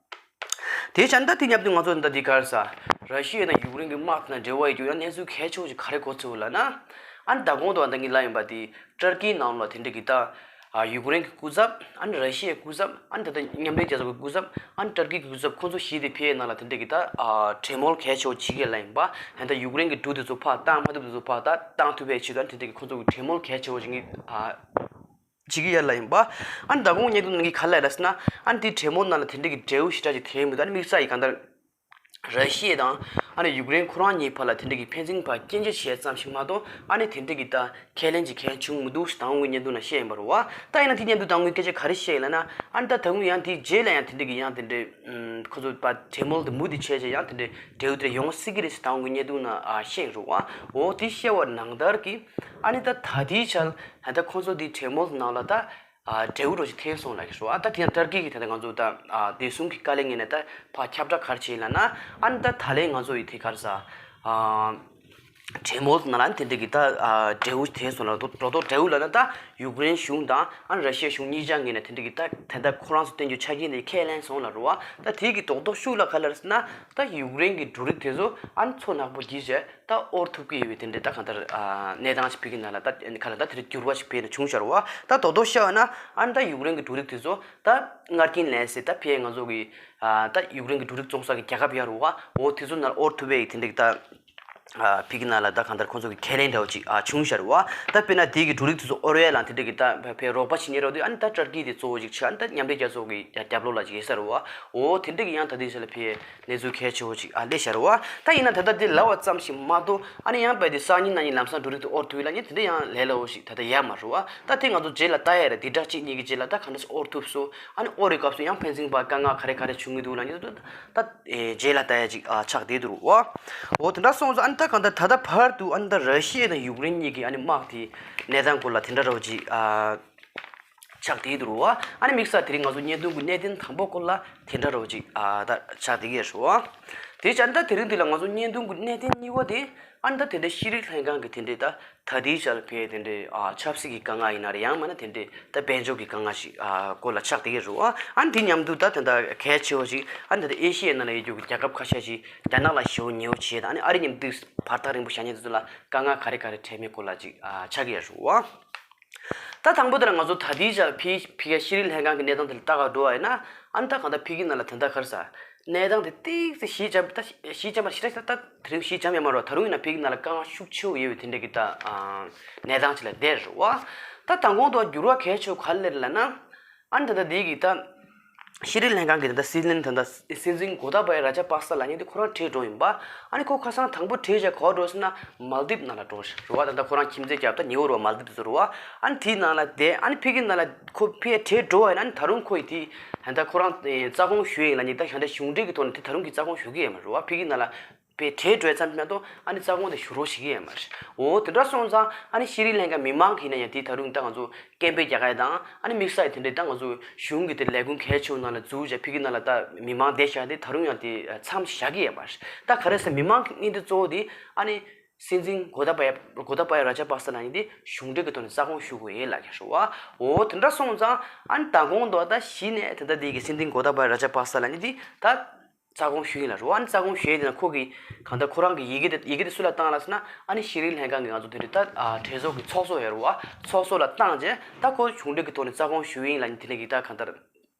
དེ་བྱས་ན་ད་དེ་མཉམ་དུ་ང་ཚོ་ད་འདི་ག་རེ་ཟ། ར་ཤི་ཡ་དང་ཡུཀ་རེན་གྱི་དམག་དང་འབྲེལ་བ་ཡོད་རྒྱུ་ཡང་གནས་ཚུལ་གལ་ཆེ་བོ་ཞིག་ག་རེ་གོ་ཚུལ་ལབ་ན། ཨ་ནི་ད་གོང་དུ་ཨ་ད་ངས་ལབ་ཡིན་པ་དེ་ཏུར་ཀིའི་ནང་ལ་དེ་འདྲ་གི་ད་ཡུཀ་རེན་གྱི་སྐུ་ཚབ། ཨ་ནི་ར་ཤི་ཡའི་སྐུ་ཚབ། ཨ་ནི་ད་ལྟ་མཉམ་འབྲེལ་རྒྱལ་ཚོགས་ཀྱི་སྐུ་ཚབ། ཨ་ནི་ཏུར་ཀི་གི་སྐུ་ཚབ། ཁོང་ཚོ་བཞི་དེ་ཕའི་ནང་ལ་དེ་འདྲ་གི་ད་གྲོས་མོལ་གལ་ཆེ་བོ་བྱེད་ཀྱི་ལབ་ཡིན་པ། ཨ་ནི་ད་ཡུཀ་རེན་གྱི་འབྲུ་དེ་ཚོ་ཕར་བཏང་མ་ཐུབ་དེ་ཚོ་ཕར་ད་བཏང་ཐུབ་པའི་ཆེད་དུ་ཨ་ནི་དེ་འདྲ་གི་ཁོང་ཚོ་གི་གྲོས་མོལ་གལ་ཆེ་བོ་བྱེད་ཀྱི་ཨ། བྱེད་ཀྱི་ཡོད་ལ་ཡིན་པ། ཨ་ནི་ད་གོང་བརྙན་ཐུང་ནང་གི་ག་ལ་ར་ཟེར་ན། ཨ་ནི་དེའི་གྲོས་མོལ་ནང་ལ་དེ་འདྲ་གི་འབྲས་བུ་ཞེ་དྲག་ཅིག་ཐོན་མི་འདུག་ཨ་ནི་དམིགས་བསལ་གྱི་གང་ལྟར་ར་ཤི་ཡ་དང་ཨ་ནི་ཡུཀ་རེན་ཁོ་རང་གཉིས་བར་ལ་དེ་འདྲ་གི་ཕན་ཚུན་བར་སྐྱོན་བརྗོད་བྱས་ཙམ་ཞིག་མ་གཏོགས་ཨ་ནི་དེ་འདྲ་གི་ད་ཁས་ལེན་ཅིག་གང་བྱུང་མི་འདུག་ཞེས་ད་གོང་གི་བརྙན་ཐུང་ནང་བཤད་ཡིན་པ་རེད་བ། ད་ཡིན་ན་དེ་མཉམ་དུ་ད་གོང་གི་སྐད་ཆ་ག་རེ་བཤད་ཡིན་ལབ་ན། ཨ་ནི་ད་ད་གོང་ཡང་དེའི་རྗེས་ལ་ཡང་དེ་འདྲ་གི་ཡང་དེ་འདྲ་ཁོ་ཚོ་བར་གྲོས་མོལ་དེ་མུ་མཐུད་བྱས་བྱས་ཡང་དེ་འདྲ་འབྲས་བུ་དེ་ཡོང་སྲིད་ཀྱི་རེད་ཟེར་ད་གོང་གི་བརྙན་ཐུང་ནང་བཤད་ཡིན་རེད་བ། འོ་དེ་བཤད་པ་ནང་ལྟར་གི་ཨ་ནི་ད་ད་དེའི་ཆར་ད་ཁོ་ཚོ་དེའི་གྲོས་མོལ་ནང་ལ་ད། ཨ་འབྲས་བུ་རོ་ཞིག་ཐེབས་སོང་ལ་གི་ཧྲུ་ཨ། ད་དེ་ཡང་ཏར་ཀི་གི་ད་ལྟ་ང་ཚོ་ད་ཨ་བདེ་སྲུང་གི་བཀའ་ལན་ངེས་ནས་ད་ཕ་ཁྱབ་བསྒྲགས་ག་རེ་བྱས་ལ་ན་ཨ་ནི་ད་ད་ལན་ང་ཚོ་ཡི་དེ་ག་རེ་ཟ་ཨ། གྲོས་མོལ་ནང་ལ་དེ་འདྲ་གི་ད་ཨ་འབྲས་བུ་དེ་སོང་ལ་རོ་ཏོ་འབྲས་བུ་ལ་ན་ད་ཡུཀ་རེན་གཞུང་དང་ཨ་ར་ཤི་ཡ་གཞུང་གཉིས་ཆ་ངེས་ནས་དེ་འདྲ་གི་ད་ད་ལྟ་ཁོ་རང་ཚོ་བསྟན་རྒྱུ་ཆ་རྐྱེན་དེ་ཁས་ལེན་སོང་ལ་རོ་ཨ། ད་དེ་གི་རྡོག་རྡོག་ཤུགས་ལ་ག་ལ་རེད་ཟེར་ན་ད་ཡུཀ་རེན་གི་འབྲུ་རིགས་དེ་ཚོ་ཨ་ནི་མཚོ་ནག་པོ་བརྒྱུད་བྱས་ད་དབོར་ཐུབ་ཀྱི་ཡོད་པའི་དེ་འདྲ་ད་གང་ལྟར་ཨ་གནས་སྟངས་ཤིག་ཕ་གི་ནང་ལ་ད་ག་ལ་ད་དེ་འགྱུར་བ་ཞིག་ཕེབས་ནས་བྱུང་ཤར་བ་ད་རྡོག་རྡོག་ཤར་བ་ན་ཨ་ནི་ད་ཡུཀ་རེན་གི་འབྲུ་རིགས་དེ་ཚོ་ད་མངར་སྐྱིན་ལན་ཟེར་ད་ཕ་གི་ང་ཚོ་གི་ཨ་ད་ཡུཀ་རེན་གི་འབྲུ་རིགས་བཙོང་ས་གི་རྒྱལ་ཁབ་ཡར་རུ་བ་འོ་དེ་ཚོ་ནར་དབོར་ཐུབ་པའི་དེ་འདྲ་གི་ད། ཕི་གི་ནང་ལ་ད་གང་ལྟར་ཁོང་ཚོ་གི་ཁས་ལེན་འདྲ་བོ་ཅིག་ཨ་བྱུང་ཤར་བ། ད་དཔེར་ན་དེ་གི་འབྲུ་རིགས་དེ་ཚོ་ཨོ་རེ་ལང་དེ་འདྲ་གི་ད་ཕེ་རོགས་པ་བྱེད་ཉེ་རོགས་དེ་ཨ་ནི་ད་ཏར་ཀི་དེ་གཙོ་བོ་ཅིག་ཆགས་ཨ་ནི་ད་མཉམ་འབྲེལ་རྒྱལ་ཚོགས་གི་རྒྱབ་ལོགས་ལ་ཅིག་ཡོད་ས་རེད་བ། འོ་དེ་འདྲ་གི་ཡང་ད་དེ་ས་ལ་ཕེ་གནས་ཚུལ་གལ་ཆེ་བོ་ཅིག་ཨ་སླེབས་ཤར་བ། ད་ཡིན་ན་ད་ལྟ་དེ་ལབ་པ་ཙམ་ཞིག་མ་གཏོགས་ཨ་ནི་ཡང་པའི་དེ་སང་ཉིན་གནངས་ཉིན་ལམ་སང་འབྲུ་རིགས་དེ་ཨོར་ཐུབ་ཡོད་ལ་ཉིན་དེ་འདྲ་ཡང་ལས་སླ་བོ་ཞིག་ད་ལྟ་ཡོད་མ་རེད་བ། ད་དེ་ང་ཚོ་རྗེས་ལ་ལྟ་ཡ་རེད། དེ་འདྲ་གཅིག་གཉིས་ཀྱི་རྗེས་ལ་ད་གང་འདྲ་ཞིག་ཨོར་ཐུབ་སོང་ཨ་ནི་ཨོ་རེད་སྐབས་སུ་ཡང་ཕན་ཚུན་བར་དཀའ་ངལ་ག་རེ་ག་རེ་བྱུང་གི་འདུག་ལ་ཉིན་དུ། ད་ཨེ་རྗེས་ལ་ལྟ་ཡ་ཅིག་ཨ་ཆགས་བསྡད་འདུག་རོ། འོ་དེ་འདྲ་སོང་ཙང་ཨ་ནི་ད་གང་ལྟར་ད་ལྟ་བར་དུ་ཨ་ནི་ད་ར་ཤི་ཡ་དང་ཡུཀ་རེན་གཉིས་ཀྱི་ཨ་ནི་དམག་དེ་གནས་སྟངས་སྐོར་ལ་དེ་འདྲ་རོ་ཅིག་ཨ་ཆགས་བསྡད་འདུག་རོ། ཨ་ནི་དམིགས་བསལ་དེ་རིང་ང་ཚོ་བརྙན་ཐུང་གི་གནད་དོན་དང་པོ་སྐོར་ལ་དེ་འདྲ་རོ་ཅིག་ཨ་ད་ཆགས་བསྡད་ཀྱི་རེད་རོ། དེ་བྱས་ཨ་ནི་ད་དེ་རིང་འདི་ལ་ང་ཚོ་བརྙན་ཐུང་གི་གནད་དོན་གཉིས་པ་དེ་ཨ་ནི་ད་དེ་འདྲ་ཤེས་རིག་ལྷན་ཁང་གི་དེ་འདྲའི་ད། ད་ལྟའི་ཆར་ཕེ་དེ་འདྲའི་ཨ་ཆབ་སྲིད་ཀྱི་དཀའ་ངལ་ཡིན་ན་རེད། ཡང་མིན་ན་དེ་འདྲའི་ད་དཔལ་འབྱོར་གྱི་དཀའ་ངལ་ཞིག་ཨ་སྐོར་ལ་ཆགས་བསྡད་ཀྱི་རེད་བ། ཨ་ནི་དེ་མཉམ་དུ་ད་དེ་འདྲ་གལ་ཆེ་བ་ཞིག་ཨ་ནི་ད་ལྟ་ཨེ་ཤི་ཡའི་ནང་ལ་ཡོད་རྒྱུ་གི་རྒྱལ་ཁབ་ཁ་ཤས་ཤིག་རྒྱ་ནག་ལ་ཞེ་པོ་ཉེ་བོ་བྱས་དང་ཨ་ནི་ཨ་རི་མཉམ་དུ་བར་ཐག་རིང་པོ་བཞག་མཁན་དེ་ཚོ་ལ་དཀའ་ངལ་ག་རེ་ག་རེ་འཕྲད་མིན་སྐོར་ལ་ཅིག་ཨ་ཆགས་ཀྱི་ཡོད་རེད་བ། ད་དང་པོ་དེ་ལ་ང་ཚོ་ད་ལྟའི་ཆར་ཕི་ཕི་ཤི་རི་ལྷན་ཁང་གི་གནས་སྟངས་དེ་ལ་ལྟ་ག་འགྲོ་བ་ཡིན་ན་ཨ་ནི་ད་གང་ལྟར་ཕི་གི་ནང་ལ་དེ་འདྲ་ག་རེ་ཟ། གནས་སྟངས་དེ་ཏིག་ཙམ་ཞི་འཇམ་ད་ཞི་འཇམ་པ་ཞི་ད་ཞི་ད་ད་དེ་རིང་ཞི་འཇམ་ཡོད་མ་རེད། ད་རུང་ཡིན་ན་ཕི་གི་ནང་ལ་དཀའ་ངལ་ཤུགས་ཆེ་བོ་ཡོད་པའི་དེ་འདྲ་གི་ད་ཨ་གནས་སྟངས་ཅིག་ལ་བསྡད་རེད་བ། ད་དང་གོང་དུ་འགྱུར་བ་གལ་ཆེ་བོ་ག་རེ་སླེབས་རེད་ལབ་ན། ཨ་ནི་ད་ལྟ་འདི་གི་ད་ཤི་རི་ལྷན་ཁང་གི་ད་ལྟ་སྲིད་བློན་ད་ལྟ་སྲིད་འཛིན་གོ་ཏཱ་བ་ཡ་ར་ཇ་པག་ས་ལབ་མཁན་དེ་ཁོ་རང་བྲོས་འགྲོ་ཡིན་པ། ཨ་ནི་ཁོ་ཁ་སང་དང་པོ་བྲོས་བྱས་ག་པར་འགྲོ་ཟེར་ན་མལ་དིབ་ནང་ལ་འགྲོ་རེད་བ། ད་ལྟ་ཁོ་རང་ཁྱིམ་མཚེས་རྒྱབ་ད་ཉེ་བོ་རེད་བ། མལ་དིབ་དེ་ཚོ་རེད་བ། ཨ་ནི་དེའི་ནང་ལ་བསྡད་ཨ་ནི་ཕི་གི་ནང་ལ་ཁོ་ཕི་ཡ་བྲོས་འགྲོ་བ་ཡིན་ན་ཨ་ནི་ད་རུང་ཁོ་ཡི་དེ་ད་ལྟ་ཁོ་རང་རྩ་དགོངས་ཞུ་ཡིན་ལབ་མཁན་ད་ད་ལྟ་གཞུང་འབྲེལ་གྱི་ཐོག་ནས་དེ་ད་རུང་གི་རྩ་དགོངས་ཞུ་གི་ཡོད་མ་རེད་བ། ཕི་གི་ནང་ལ། པའི་གྲས་སྤྲོད་ཙམ་མ་གཏོགས་ཨ་ནི་རྩ་དགོངས་དེ་ཞུ་རོགས་བྱེད་ཀྱི་ཡོད་མ་རེད། འོ་དེ་འདྲ་སོང་ཙང་ཨ་ནི་ཤེས་རིག་ལྷན་ཁང་མི་མང་གིས་ན་ཡང་དེ་ད་རུང་ད་ང་ཚོ་སྐད་འབོད་རྒྱག་ཡ་དང་ཨ་ནི་དམིགས་བསལ་དེ་འདྲའི་ད་ང་ཚོ་གཞུང་གི་དེ་ལས་ཁུངས་གལ་ཆེ་བོ་ནང་ལ་འཛུལ་བྱས་ཕ་གི་ནང་ལ་ད་མི་མང་བསྡད་བཞག་དེ་ད་རུང་ཡང་དེ་མཚམས་བཞག་གི་ཡོད་མ་རེད། ད་ག་རེ་ཟེར་མི་མང་གི་སྙིང་དེ་གཙོ་བོ་དེ་ཨ་ནི་སྲིད་འཛིན་གོ་ཏཱ་པ་ཡ་གོ་ཏཱ་པ་ཡ་ར་ཇ་པག་ས་ལབ་མཁན་དེ་གཞུང་འབྲེལ་གྱི་ཐོག་ནས་རྩ་དགོངས་ཞུ་དགོས་ཡིན་ལབ་ཀྱི་རེད་བ། འོ་དེ་འདྲ་སོང་ཙང་ཨ་ནི་ད་གོང་དུ་ད་གཞི་ནས་དེ་ད་དེ་གི་སྲིད་འཛིན་གོ་ཏཱ་པ་ཡ་ར་ཇ་པག་ས་ལབ་མཁན་དེ་ད། རྩ་དགོངས་ཞུ་ཡིན་ལ་རུ་ཨ་ནི་རྩ་དགོངས་ཞུ་ཡིན་ན་ཁོ་གི་གང་ལྟར་ཁོ་རང་གི་ཡི་གེ་དེ་ཡི་གེ་དེ་སུ་ལ་བཏང་ལ་ཟེར་ན་ཨ་ནི་ཤེས་རིག་ལྷན་ཁང་གི་ང་ཚོ་དེ་འདྲ་ད་ཨ་གྲོས་ཚོགས་ཀྱི་ཚོགས་གཙོ་ཡོད་རུ་བ་ཚོགས་གཙོ་ལ་བཏང་རྗེས་ད་ཁོ་གཞུང་འབྲེལ་གི་ཐོག་ནས་རྩ་དགོངས་ཞུ་ཡིན་ལ་ནི་དེ་འདྲ་གི་ད་གང་ལྟར་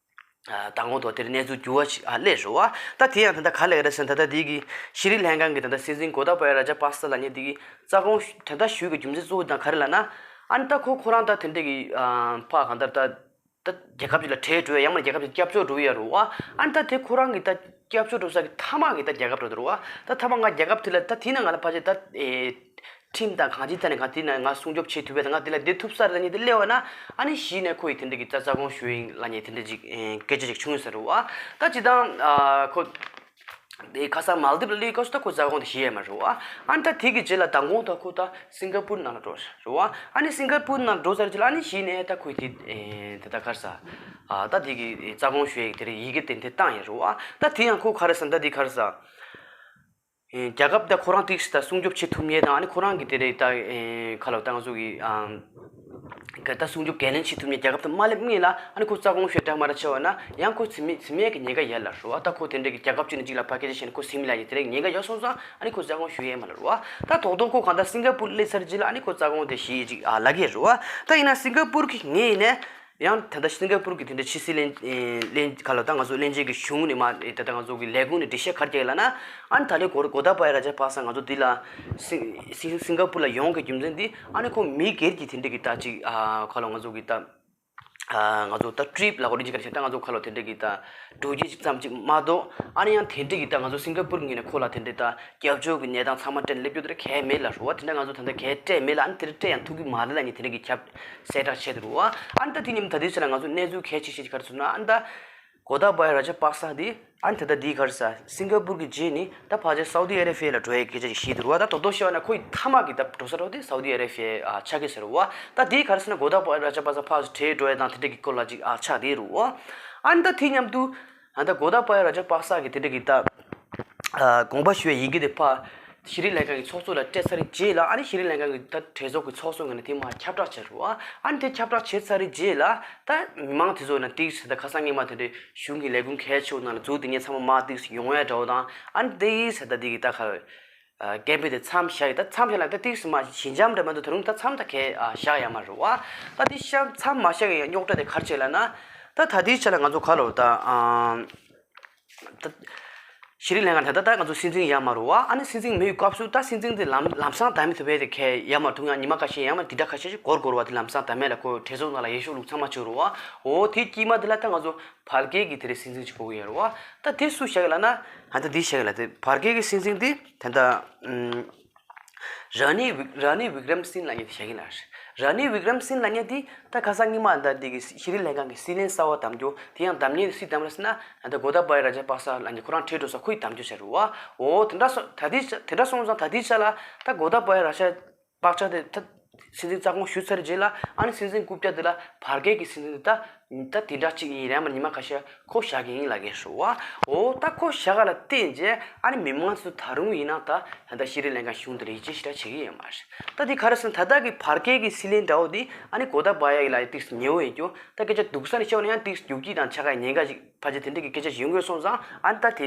ཨ་ད་གོང་དུ་དེར་གནས་ཚུལ་འགྱུར་བ་ཞིག་ཨ་སླེབས་རུ་བ། ད་དེ་ཡང་ད་ལྟ་ག་ལེགས་རེད་ཟེར་ན་ད་ལྟ་དེ་གི་ཤེས་རིག་ལྷན་ཁང་གི་ད་ལྟ་སྲིད་འཛིན་གོ་ཏཱ་པ་ཡ་ར་ཇ་པག་ས་ལབ་མཁན་དེ་གི་རྩ་དགོངས་ད་ལྟ་ཞུས་གི་རྒྱུ་མཚན་གཙོ་བོ་དང་ག་རེ་ལབ་ན་ཨ་ནི་ད་ཁོ་ཁོ་རང་ད་དེ་འདྲ་གི་ཨ་ཕ་གང་ལྟར་ད། ད་རྒྱལ་ཁབ་ཅིག་ལ་བྲོས་འགྲོ་ཡ་ཡང་མིན་རྒྱལ་ཁབ་ཅིག་སྐྱབས་བཅོལ་འགྲོ་ཡ་རུ་བ། ཨ་ནི་ད་དེ་ཁོ་རང་གི་ད་སྐྱབས་བཅོལ་འགྲོ་ས་གི་མཐའ་མ་གི་ད་རྒྱལ་ཁབ་རེད་འདུག་རུ་བ། ད་མཐའ་མ་ང་རྒྱལ་ཁབ་དེ་ལ་ད་དེ་ན་ང་ལ་ཕལ་ཆེར་ད་ཨེ་ཁྲིམས་དང་གང་ཅིའི་ཐད་ནས་ང་དེ་ན་ང་སྲུང་སྐྱོབ་བྱེད་ཐུབ་པའི་ད་ང་དེ་ལ་བསྡད་ཐུབ་ས་རེད་ད་ནི་དེ་སླེབས་པ་ན་ཨ་ནི་གཞི་ནས་ཁོ་ཡི་དེ་འདྲ་གི་ད་རྩ་དགོངས་ཞུ་ཡིན་ལབ་ནས་དེ་འདྲ་ཅིག་ཨེ་སྐད་ཆ་ཅིག་བྱུང་ཡོད་ས་རུ་བ། ད་ཅི་ད་ཨ་ཁོ། དེ་ཁ་སང་མལ་དིབ་ལ་སླེབས་སྐབས་སུ་ད་ཁོ་རྩ་དགོངས་དེ་ཞུས་ཡོད་མ་རེད་བ། ཨ་ནི་ད་དེ་གི་རྗེས་ལ་མདང་དགོང་དག་ཁོ་ད་སིང་ག་པུར་ནང་ལ་འགྲོ་རེད་བ། ཨ་ནི་སིང་ག་པུར་ནང་འགྲོ་ཚར་རྗེས་ལ་ཨ་ནི་གཞི་ནས་ད་ཁོས་དེ་ཨེ་དེ་ད་ག་རེ་ཟ། ཨ་ད་དེ་གི་རྩ་དགོངས་ཞུ་ཡས་དེ་རེད་ཡི་གེ་དེ་འདྲ་བཏང་ཡོད་རེད་བ། ད་དེ་ཡང་ཁོ་ག་རེ་ཟ་ད་དེ་ག་རེ་ཟ། ཨེ་རྒྱལ་ཁབ་ད་ཁོ་རང་ཏིག་སི་ད་སྲུང་སྐྱོབ་བྱེད་ཐུབ་མཁན་དང་ཨ་ནི་ཁོ་རང་གི་དེ་རེད་ད་ཨེ་ཁ་ལོ་ད་ང་ཚོ་གི་ཨ། ག་ད་སྲུང་སྐྱོབ་འགན་ལེན་བྱེད་ཐུབ་མཁན་རྒྱལ་ཁབ་དེ་མ་སླེབས་སྔོན་ལ་ཨ་ནི་ཁོ་རྩ་དགོངས་ཞུས་དྲག་མ་ར་ཆེ་བ་ན་ཡང་ཁོ་ཟིན་མེད་ཟིན་མེད་ཀྱི་ཉེན་ཁ་ཡོད་ལ་རུ་བ། ད་ཁོ་དེ་འདྲ་གི་རྒྱལ་ཁབ་ཅིག་ནས་གཅིག་ལ་ཕ་སྐད་ཆ་བཤད་ན་ཁོ་ཟིན་མེད་ལ་ཡི་དེ་རེད་ཉེན་ཁ་ཡོད་སོང་ཙང་ཨ་ནི་ཁོ་རྩ་དགོངས་ཞུ་ཡས་མ་ལ་རུ་བ། ད་དོག་དོག་ཁོ་གང་ལྟར་སིང་ག་པུར་སླེབས་ཚར་རྗེས་ལ་ཨ་ནི་ཁོ་རྩ་དགོངས་དེ་ཞུས་ཅིག་ཨ་ལབ་ཀྱི་རུ་བ། ད་ཡིན་ན་སིང་ག་པུར་གི་ངས་ཡིན་ནས། ཡང་ད་ལྟ་སིང་ག་པུར་གྱི་དེ་འདྲ་ཕྱི་སྲིད་བློན་ཨེ་བློན་ག་ལ་ད་ང་ཚོ་བློན་ཆེན་གྱི་གཞུང་ནས་མ་ཨེ་ད་ལྟ་ང་ཚོ་གི་ལས་ཁུངས་ནས་འགྲེལ་བཤད་ག་རེ་རྒྱག་ཡོད་ལབ་ན། ཨ་ནི་ད་ལོའི་གོ་གོ་ཏཱ་བ་ཡ་ར་ཇ་པག་ས་ང་ཚོ་འདི་ལ་སིང་སིང་སིང་ག་པུར་ལ་ཡོང་གི་རྒྱུ་མཚན་འདི་ཨ་ནི་ཁོ་མི་སྒེར་གྱི་དེ་འདྲ་གི་ད་ཅིག་ཨ་ག་ལ་ང་ཚོ་གི་ད་ཨ་ང་ཚོ་ད་ཊི་རིབ་ལ་གོ་རེ་ཅིག་ག་རེ་བྱས་ད་ང་ཚོ་ག་ལ་དེ་འདྲ་གི་ད་འགྲོ་རྒྱུ་ཅིག་ཙམ་ཅིག་མ་གཏོགས་ཨ་ནི་ཡང་དེ་འདྲ་གི་ད་ང་ཚོ་སིང་ག་པུར་ངོས་ནས་ཁོ་ལ་དེ་འདྲ་ད། སྐྱབས་བཅོལ་གྱི་གནས་སྟངས་ཚང་མ་སྤྲད་ནས་སླེབས་རྒྱུ་དེ་གལ་མེད་ལ་རུ་བ། དེ་འདྲ་ང་ཚོ་ད་ལྟ་གལ་སྤྲད་མེད་ལ་ཨ་ནི་དེ་འདྲ་སྤྲད་ཡང་ཐུབ་ཀྱི་མ་རེད་ལ་ནི་དེ་འདྲ་གི་ཁྱབ་གསལ་བསྒྲགས་བྱས་འདུག་རུ་བ། ཨ་ནི་ད་དེ་ཉིན་ད་དུས་ཚོད་ལ་ང་ཚོ་གནས་ཚུལ་གལ་ཆེ་ཤོས་ཅིག་ག་རེ་ཟེར་ན་ཨ་ནི་ད་ གོ་ཏཱ་བ་ཡ་ར་ཇ་པག་ས་དེ་ཨ་ནི་ད་ལྟ་འདི་ག་རེ་ཟེར། སིང་ག་པུར་གྱི་རྗེས་ནི་ད་ཕལ་ཆེར་སའུ་དི་ཨ་རེ་བྷི་ཡ་ལ་འགྲོ་ཡའི་སྐད་ཆ་ཞིག་བཤད་འདུག་ར། ད་དོ་དོ་བཤད་པ་ན་ཁོ་ཡི་མཐའ་མ་གི་ད་འགྲོ་ས་འགྲོ་དེ་སའུ་དི་ཨ་རེ་བྷི་ཡ་ཨ་ཆགས་ཀྱི་ཟེར་བ། ད་འདི་ག་རེ་ཟེར་ན་གོ་ཏཱ་བ་ཡ་ར་ཇ་པག་ས་ཕར་ཚུར་བྲོས་འགྲོ་ཡ་དང་དེ་འདྲ་གི་སྐོར་ལ་ཅིག་ཨ་ཆགས་བསྡད་རུ་བ། ཨ་ནི་ད་དེ་མཉམ་དུ་ཨ་ད་གོ་ཏཱ་བ་ཡ་ར་ཇ་པག་ས་གི་དེ་འདྲ་གི་ད་ཨ་དགོངས་པ་ཞུ་བའི་ཡི་གེ་དེ་ཕར་ཤྲི་ལངྐ་གི་ཚོགས་གཙོ་ལ་སྤྲད་ཚར་རྗེས་ལ། ཨ་ནི་ཤྲི་ལངྐ་གི་ད་གྲོས་ཚོགས་ཀྱི་ཚོགས་གཙོ་ངོས་ནས་དེ་མར་ཁྱབ་བསྒྲགས་བྱས་རུ་བ། ཨ་ནི་དེ་ཁྱབ་བསྒྲགས་བྱས་ཚར་རྗེས་ལ་ད་མི་མང་དེ་ཚོ་ན་ཏིག་ཟེར་ད་ཁ་སང་སྔོན་མ་དེ་འདྲའི་གཞུང་གི་ལས་ཁུངས་གལ་ཆེ་བོ་ནང་ལ་འཛུལ་དེ་ངས་ཚང་མ་མར་ཏིག་ཡོང་ཡ་འདྲ་བོ་དང་། ཨ་ནི་ཏིག་ཟེར་ད་དེ་གི་ད་ཁ་ཨ་སྐད་འབོད་དེ་མཚམས་བཞག་ཡི། ད་མཚམས་བཞག་ལ་ད་ཏིག་མ་ཞི་འཇམ་འདྲ་མ་འདུག་ད་རུང་ད་མཚམས་ད་གས་ཨ་བཞག་ཡ་མ་རུ་བ། ད་དེ་ཤ་མཚམས་མ་བཞག་ཡ་རྙོག་དྲ་དེ་ག་རེ་བྱས་ལབ་ན། ད་ད་དེའི་ཆ་ལ་ང་ཚོ་ག་ལོ་ད་ཨ། ད་ཤྲི་ལངྐ་ད་ལྟ་ད་ང་ཚོ་སྲིད་འཛིན་ཡོད་མ་རེད་བ། ཨ་ནི་སྲིད་འཛིན་མེད་པའི་སྐབས་སུ་ད་སྲིད་འཛིན་དེ་ལམ་ལམ་སང་བདམས་མི་ཐུབ་པའི་དེ་གས་ཡོད་མ་རེད། ཐུག་ཡང་ཉི་མ་ཁ་ཤས་ཡང་མ་འདི་འདྲ་ཁ་ཤས་ཤིག་འགོར་འགོར་བ་དེ་ལམ་སང་བདམས་མེད་ལ་ཁོ་གྲོས་ཚོགས་ནང་ལ་འོས་ཤོག་བླུགས་ཚང་མ་བཅུག་རེད་བ། འོ་དེའི་དཀྱིལ་མ་དེ་ལ་ད་ང་ཚོ་བར་བརྒལ་གྱི་དེ་རེད་སྲིད་འཛིན་ཅིག་དགོས་ཀྱི་ཡོད་རེད་བ། ད་དེ་སུ་བཞག་གི་ལབ་ན། ཨ་ད་འདི་བཞག་གི་ལབ་དེ་བར་བརྒལ་གྱི་སྲིད་འཛིན་དེ་ད་ལྟ་ཨུམ། ར་ནི་བི་ར་ནི་བི་ཀྲམ་སིང་ལབ་མཁན་དེ་བཞག་གི་ལ། ར་ནི་བི་ཀྲམ་སིང་ལབ་མཁན་དེ་ད་ཁ་སང་སྔོན་མ་ད་འདི་གི་ཤྲི་ལངྐ་གི་སྲིད་བློན་གསར་པ་བདམས་རྒྱུ་དེ་ཡང་བདམས་མཁན་སུས་བདམས་རེད་ཟེར་ན། ད་གོ་ཏཱ་བ་ཡ་ར་ཇ་པག་ས་ལབ་མཁན་ཁོ་རང་བྲོས་འགྲོ་ས་ཁོས་བདམས་རྒྱུ་བྱས་རེད་བ། འོ་དེ་འདྲ་སོང་ད་དེ་དེ་འདྲ་སོང་ཙང་ད་དེའི་ཆ་ལ་ད་གོ་ཏཱ་བ་ཡ་ར་ཇ་པག་ས་དེ་ད་སྲིད་འཛིན་རྩ་དགོངས་ཞུས་ཚར་རྗེས་ལ། ཨ་ནི་སྲིད་འཛིན་རྐུབ་བཀྱག་དེ་ལ་བར་བརྒལ་གྱི་སྲིད་འཛིན་དེ་ད་ད་དེ་འདྲ་གཅིག་ཡིན་རེད་མ་ཉི་མ་ཁ་ཤས་ཁོ་བཞག་གི་ཡིན་ལབ་མཁན་རེད་བ། འོ་ད་ཁོ་བཞག་ག་ལ་བརྟེན་རྗེས་ཨ་ནི་མི་མང་ཚོ་ད་རུང་ཡིན་ན་ད་ད་ལྟ་ཤྲི་ལངྐ་གཞུང་དེ་ལ་ཡིད་ཆེས་ཞེ་དྲག་བྱེད་ཀྱི་ཡོད་མ་རེད། ད་དེ་ག་རེ་ཟེར་ན་ད་ལྟ་གི་བར་བརྒལ་གྱི་སྲིད་བློན་འདྲ་བོ་དེ་ཨ་ནི་གོ་ཏཱ་བ་ཡ་ཡི་ལ་ཏིག་ཉེ་བོ་ཡིན་རྒྱུ། ད་སྐད་ཆ་སྡུག་ས་ནས་བཤད་པ་ན་ཡང་ཏིག་རྒྱུག་ཁྱི་དང་ཆ་ག་ཉེན་ཁ་ཅིག་ཕལ་ཆེར་དེ་འདྲ་གི་སྐད་ཆ་ཡོང་གི་ཡོད་སོང་ཙང་། ཨ་ནི་ད་དེ་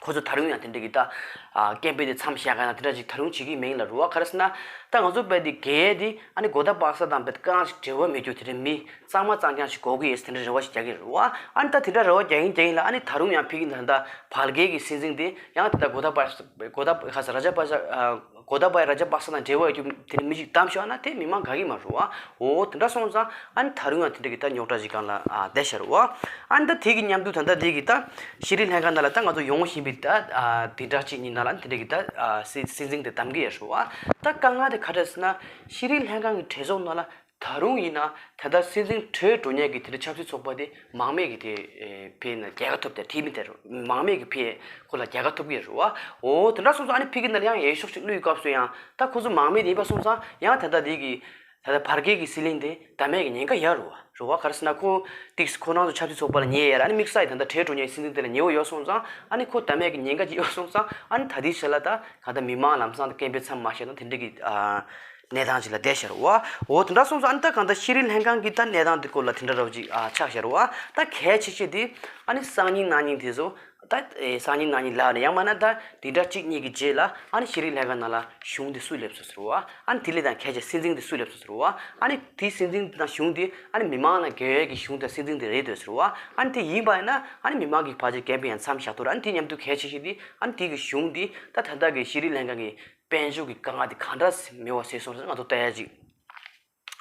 ཁོ་ཚོ་ད་རུང་ཡང་དེ་འདྲ་གི་ད་ཨ་སྐད་འབོད་དེ་མཚམས་བཞག་ག་ན་དེ་འདྲ་ཅིག་ད་རུང་བྱེད་ཀྱི་མིན་ལ་རུ་བ། ག་རེ་ཟེར་ན་ད་ང་ཚོ་བས་དེ་གས་དེ་ཨ་ནི་གོ་ཏཱ་པག་ས་དང་བས་དཀའ་ངལ་ཞིག་འབྲེལ་བ་མེད་རྒྱུ་དེ་འདྲ་མི་གཙང་མ་གཙང་རྐྱང་ཞིག་དགོས་ཀྱི་ཡོད་དེ་འདྲ་རེ་བ་ཞིག་རྒྱག་གི་རུ་བ། ཨ་ནི་ད་དེ་འདྲ་རེ་བ་རྒྱག་གིན་རྒྱག་གིན་ལ་ཨ་ནི་ད་རུང་ཡང་ཕ་གི་ད་ད་བར་བརྒལ་གྱི་སྲིད་འཛིན་དེ་ཡང་དེ་ད་གོ་ཏཱ་པག་གོ་ཏཱ་ག་ས་ར་ཇ་པག་ས་གོ་ཏཱ་བ་ཡ་ར་ཇ་པག་ས་དང་འབྲེལ་བ་ཡོད་རྒྱུ་དེ་འདྲ་མི་ཞིག་བདམས་ཤོག་ན་དེ་མི་མང་དགའ་གི་མ་རུ་བ། འོ་དེ་འདྲ་སོང་ཙང་ཨ་ནི་ད་རུང་ཡང་དེ་འདྲ་གི་ད་རྙོག་དྲ་ཞིག་སྒང་ལ་ཨ་བསྡད་ཤར་བ། ཨ་ནི་ད་དེ་གི་མཉམ་དུ་ད་ལྟ་དེ་གི་ད་ཤྲི་ལངྐ་ནང་ལ་ད་ང་ཚོ་ཡོང་བཞིན་པའི་ད་ཨ་དེ་འདྲ་གཅིག་གཉིས་ནང་ལ་དེ་འདྲ་གི་ད་ཨ་སྲིད་སྲིད་འཛིན་དེ་བདམས་ཀྱི་ཡོད་ཤར་བ། ད་དཀའ་ངལ་དེ་ག་འདྲ་ཟེར་ན་ཤྲི་ལངྐ་གི་གྲོས་ཚོགས་ནང་ལ་ད་རུང་ཡིན་ན་ད་ལྟ་སྲིད་འཛིན་བྲོས་འགྲོ་མཁན་གི་དེ་འདྲ་ཆབ་སྲིད་ཚོགས་པ་དེ་མང་མོས་ཀྱི་དེ་ཕེ་ན་རྒྱལ་ཁ་ཐོབ་དེ་ཐིག་མི་དེ་མང་མོས་ཀྱི་ཕེ་ཁོ་ལ་རྒྱལ་ཁ་ཐོབ་ཀྱི་ཡོད་ཤར་བ། འོ་དེ་འདྲ་སོང་ཙང་ཨ་ནི་ཕ་གི་ནང་ལ་ཡང་འོས་ཤོག་ཅིག་བླུགས་སྐབས་སུ་ཡང་ད་ཁོ་ཚོ་མང་མོས་དེ་ཡིན་པ་སོང་ཙང་ཡང་ད་ལྟ་དེ་གི་ད་ལྟ་བར་བརྒལ་གྱི་སྲིད་བློན་དེ་བདམས་མེད་ཀྱི་ཉེན་ཁ་ཡོད་རེད་བ། རེད་བ། ག་རེ་ཟེར་ན་ཁོ་ཏིག་ཁོ་རང་ཚོ་ཆབ་སྲིད་ཚོགས་པ་ལ་ཉེ་ཡོད་ར། ཨ་ནི་དམིགས་བསལ་ཡིན་ད་ལྟ་བྲོས་འགྲོ་མཁན་སྲིད་འཛིན་དེ་ལ་ཉེ་བོ་ཡོད་སོང་ཙང་། ཨ་ནི་ཁོ་བདམས་མེད་ཀྱི་ཉེན་ཁ་ཅིག་ཡོད་སོང་ཙང་། ཨ་ནི་ད་ལྟའི་ཆ་ལ་ད་གང་ལྟར་མི་མང་ལམ་སང་སྐད་འབོད་མཚམས་མ་བཞག་ན་དེ་འདྲ་གི་ཨ་གནས་སྟངས་ཅིག་ལ་བསྡད་ཤར་བ། འོ་དེ་འདྲ་སོང་ཙང་ཨ་ནི་ད་གང་ལྟར་ཤྲི་ལངྐ་གི་ད་གནས་སྟངས་དེ་སྐོར་ལ་དེ་འདྲ་ར་བ་ཅིག་ཨ་ཆགས་ཤར་བ། ད་གལ་ཆེ་ཤོས་དེ་ཨ་ནི་སང་ཉིན་གནངས་ཉིན་དེ་ཚོ། ད་ཨེ་སང་ཉིན་གནངས་ཉིན་ལ་ནས་ཡང་མིན་ན་ད་དེ་འདྲ་གཅིག་གཉིས་ཀྱི་རྗེས་ལ་ཨ་ནི་ཤྲི་ལངྐ་ནང་ལ་གཞུང་དེ་སུ་སླེབས་སོང་ཟེར་བ། ཨ་ནི་དེ་ལས་ད་གལ་ཆེ་སྲིད་འཛིན་དེ་སུ་སླེབས་སོང་ཟེར་བ། ཨ་ནི་དེ་སྲིད་འཛིན་དང་གཞུང་དེ་ཨ་ནི་མི་མང་ལ་དགེ་བའི་གི་གཞུང་དང་སྲིད་འཛིན་དེ་རེད་འདོད་ཟེར་བ། ཨ་ནི་དེ་ཡིན་པ་ཡིན་ན་ཨ་ནི་མི་མང་གི་ཕལ་ཆེར་འགན་ཕན་ཡང་མཚམས་བཞག་ཐུབ་ར། ཨ་ནི་དེ་མཉམ་དུ་གལ་ཆེ་ཤོས་དེ་ཨ་ནི་དེ་གི་གཞུང་དེ་ད་ད་ལྟ་གི་ཤྲི་ལངྐ་གི་དཔལ་འབྱོར་གྱི་དཀའ་ངལ་དེ་གང་འདྲ་མེད་པ་བཟོས་སོང་ཟེར་ང་ཚོ་ལྟ་ཡ་ཅིག་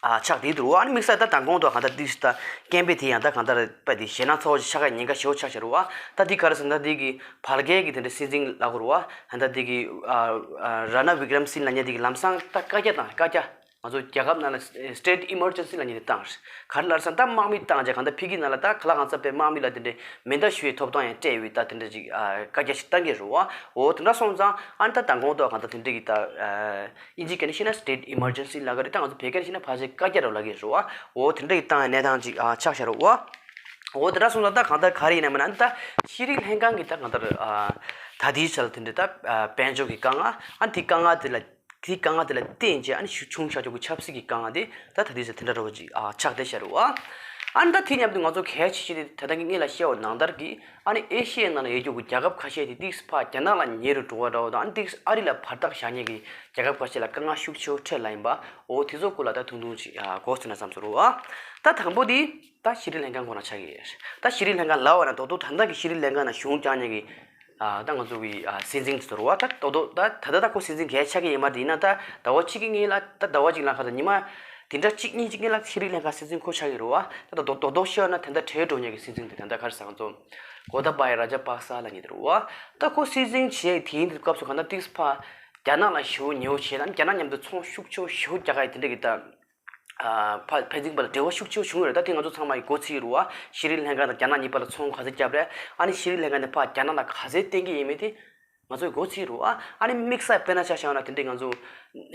ཨ་ཆགས་བསྡད་འདུག་ཨ་ནི་དམིགས་བསལ་ད་མདང་དགོང་དུ་གང་ལྟར་ཏིག་ད་སྐད་འབོད་དེ་ཡང་ད་གང་ལྟར་པ་དེ་ཞེད་སྣང་ཚ་བོ་ཞིག་ཆགས་ཀྱི་ཉེན་ཁ་ཞེ་པོ་ཆགས་ཤར་བ། ད་འདི་ག་རེ་ཟེར་ན་འདི་གི་བར་བརྒལ་གྱི་དེ་འདྲ་སྲིད་འཛིན་ལབ་དགོས་རེད་བ། ད་འདི་གི་ཨ་ཨ་ར་ན་བི་ཀྲམ་སིང་ལབ་མཁན་འདི་གི་ལམ་སང་ད་བཀའ་རྒྱ་དང་བཀའ་རྒྱ་ང་ཚོ་རྒྱལ་ཁབ་ནང་ལ་State Emergency་ལབ་མཁན་འདི་བཏང་རེད། ག་རེ་ལབ་ཟེར་ན་ད་དམག་མི་བཏང་རྗེས་གང་ལྟར་ཕ་གི་ནང་ལ་ད་ག་ལ་གང་འཚམ་པའི་དམག་མི་ལ་དེ་འདྲའི་མེ་མདའ་གཞུ་བའི་ཐོབ་ཐང་ཡང་སྤྲད་ཡོད། ད་དེ་འདྲ་ཅིག་ཨ་བཀའ་རྒྱ་ཞིག་བཏང་གི་རེད་བ། འོ་དེ་འདྲ་སོང་ཙང་ཨ་ནི་ད་མདང་དགོང་དུ་གང་ལྟར་དེ་འདྲ་གི་ད་ཨ། དབྱིན་ཇི་སྐད་ནས་བཤད་ན་State Emergency་ལབ་ཀྱི་རེད། ད་ང་ཚོ་བོད་སྐད་ནས་བཤད་ན་ཕལ་ཆེར་བཀའ་རྒྱ་རེད་ལབ་ཀྱི་རེད་བ། འོ་དེ་འདྲ་ཡི་བཏང་ཡ་གནས་སྟངས་ཅིག་ཨ་ཆགས་ཤར་བ། འོ་དེ་འདྲ་སོང་ཙང་ད་གང་ལྟར་ག་རེ་ཡིན་ན་མིན་ན་ད་ཤྲི་ལངྐ་གི་ད་གང་ལྟར་ཨ་ད་ལྟའི་ཆར་དེ་འདྲ་ད་ཨ་དཔལ་འབྱོར་གྱི་དཀའ་ངལ་ཨ་དེ་དཀའ་ངལ་དེ་ལ་དེ་དཀའ་ངལ་དེ་ལ་བརྟེན་བྱས་ཨ་ནི་ཤུགས་ཆུང་ཤར་ཆོག་གི་ཆབ་སྲིད་ཀྱི་དཀའ་ངལ་དེ་ད་ད་ལྟའི་ཆར་དེ་འདྲ་ར་བ་ཅིག་ཨ་ཆགས་བསྡད་ཤར་བ། ཨ་ནི་ད་དེ་མཉམ་དུ་ང་ཚོ་གལ་ཆེ་ཤོས་དེ་ད་ལྟ་ངས་ལ་བཤད་པ་ནང་ལྟར་གྱི། ཨ་ནི་ཨེ་ཤི་ཡའི་ནང་ལ་ཡོད་རྒྱུ་གི་རྒྱལ་ཁབ་ཁ་ཤས་དེ་ཏིག་ཕར་རྒྱ་ནག་ལ་ཉེ་རུ་འགྲོ་བ་འདྲ་བོ་དང་ཨ་ནི་ཏིག་ཨ་རི་ལ་བར་ཐག་བཞག་མཁན་གྱི་རྒྱལ་ཁབ་ཁ་ཤས་ལ་དཀའ་ངལ་ཤུགས་ཆེ་བོ་འཕྲད་ལ་ཡིན་པ། འོ་དེ་ཚོ་སྐོར་ལ་ད་ཐུང་ཐུང་ཅིག་ཨ་གོ་ཟིན་ན་བསམ་ཚོར་བ། ད་དང་པོ་དེ་ད་ཤྲི་ལངྐ་ཁོ་ན་ཆགས་ཀྱི་ཡོད། ད་ཤྲི་ལངྐ་ལབ་པ་ན་ཏོག་ཏོག་ད་ལྟ་གི་ཤྲི་ལངྐ་ན་གཞུང་རྒྱག་མཁན་གྱི་ཨ་ད་ང་ཚོ་གི་ཨ་སྲིད་འཛིན་དེ་ཚོ་རེད་བ། ད་ཏོག་ཏོག་ད་ད་ལྟ་ད་ཁོ་སྲིད་འཛིན་གལ་ཆགས་ཀྱི་ཡོད་མ་རེད། ཡིན་ན་ད་ཟླ་བ་གཅིག་གི་སྔོན་ལ་ད་ཟླ་བ་གཅིག་ལ་ཁ་ད་ཉི་མ་དེ་འདྲ་གཅིག་གཉིས་གཅིག་གཉིས་ལ་ཤྲི་ལངྐ་སྲིད་འཛིན་ཁོ་ཆགས་ཀྱི་རེད་བ། ད་ད་རྡོག་རྡོག་རྡོག་བཤད་ན་དེ་འདྲ་བྲོས་འགྲོ་མཁན་གྱི་སྲིད་འཛིན་དེ་ད་ལྟ་ག་རེ་ཟེར་ང་ཚོ་གོ་ཏ་བ་ཡ་ར་ཇ་པག་ས་ལབ་མཁན་དེ་རེད་བ། ད་ཁོ་སྲིད་འཛིན་བྱས་དེའི་སྐབས་སུ་གང་ལྟར་ཏིག་ཕར་རྒྱ་ནག་ལ་ཞེ་པོ་ཉེ་བོ་བྱས་དང་རྒྱ་ནག་མཉམ་དུ་ཚོང་ཤུགས་ཆེ་བོ་ཞེ་པོ་རྒྱག་ག་ཡི་དེ་འདྲ་གི་ད་ ཨ་ཕ་ཕན་ཚུན་བར་ལ་འབྲེལ་བ་ཤུགས་ཆེ་བྱུང་ཡོད་རེད། ད་དེ་ང་ཚོ་ཚང་མ་ཡི་མགོ་ཚོས་ཀྱི་རེད་བ། ཤི་རི་ལང་ཀ་དང་རྒྱ་ནག་གཉིས་བར་ལ་ཚོང་ག་ཚོད་བརྒྱབ་རེད། ཨ་ནི་ཤི་རི་ལང་ཀ་ནས་ཕར་རྒྱ་ནག་ལ་ག་ཚོད་བརྟེན་གྱི་ཡིན་མིན་དེ་ང་ཚོ་ཡི་མགོ་ཚོས་ཀྱི་རེད་བ། ཨ་ནི་དམིགས་བསལ་དཔེར་ན་ཆ་བཞག་ན་དེ་འདྲའི་ང་ཚོ་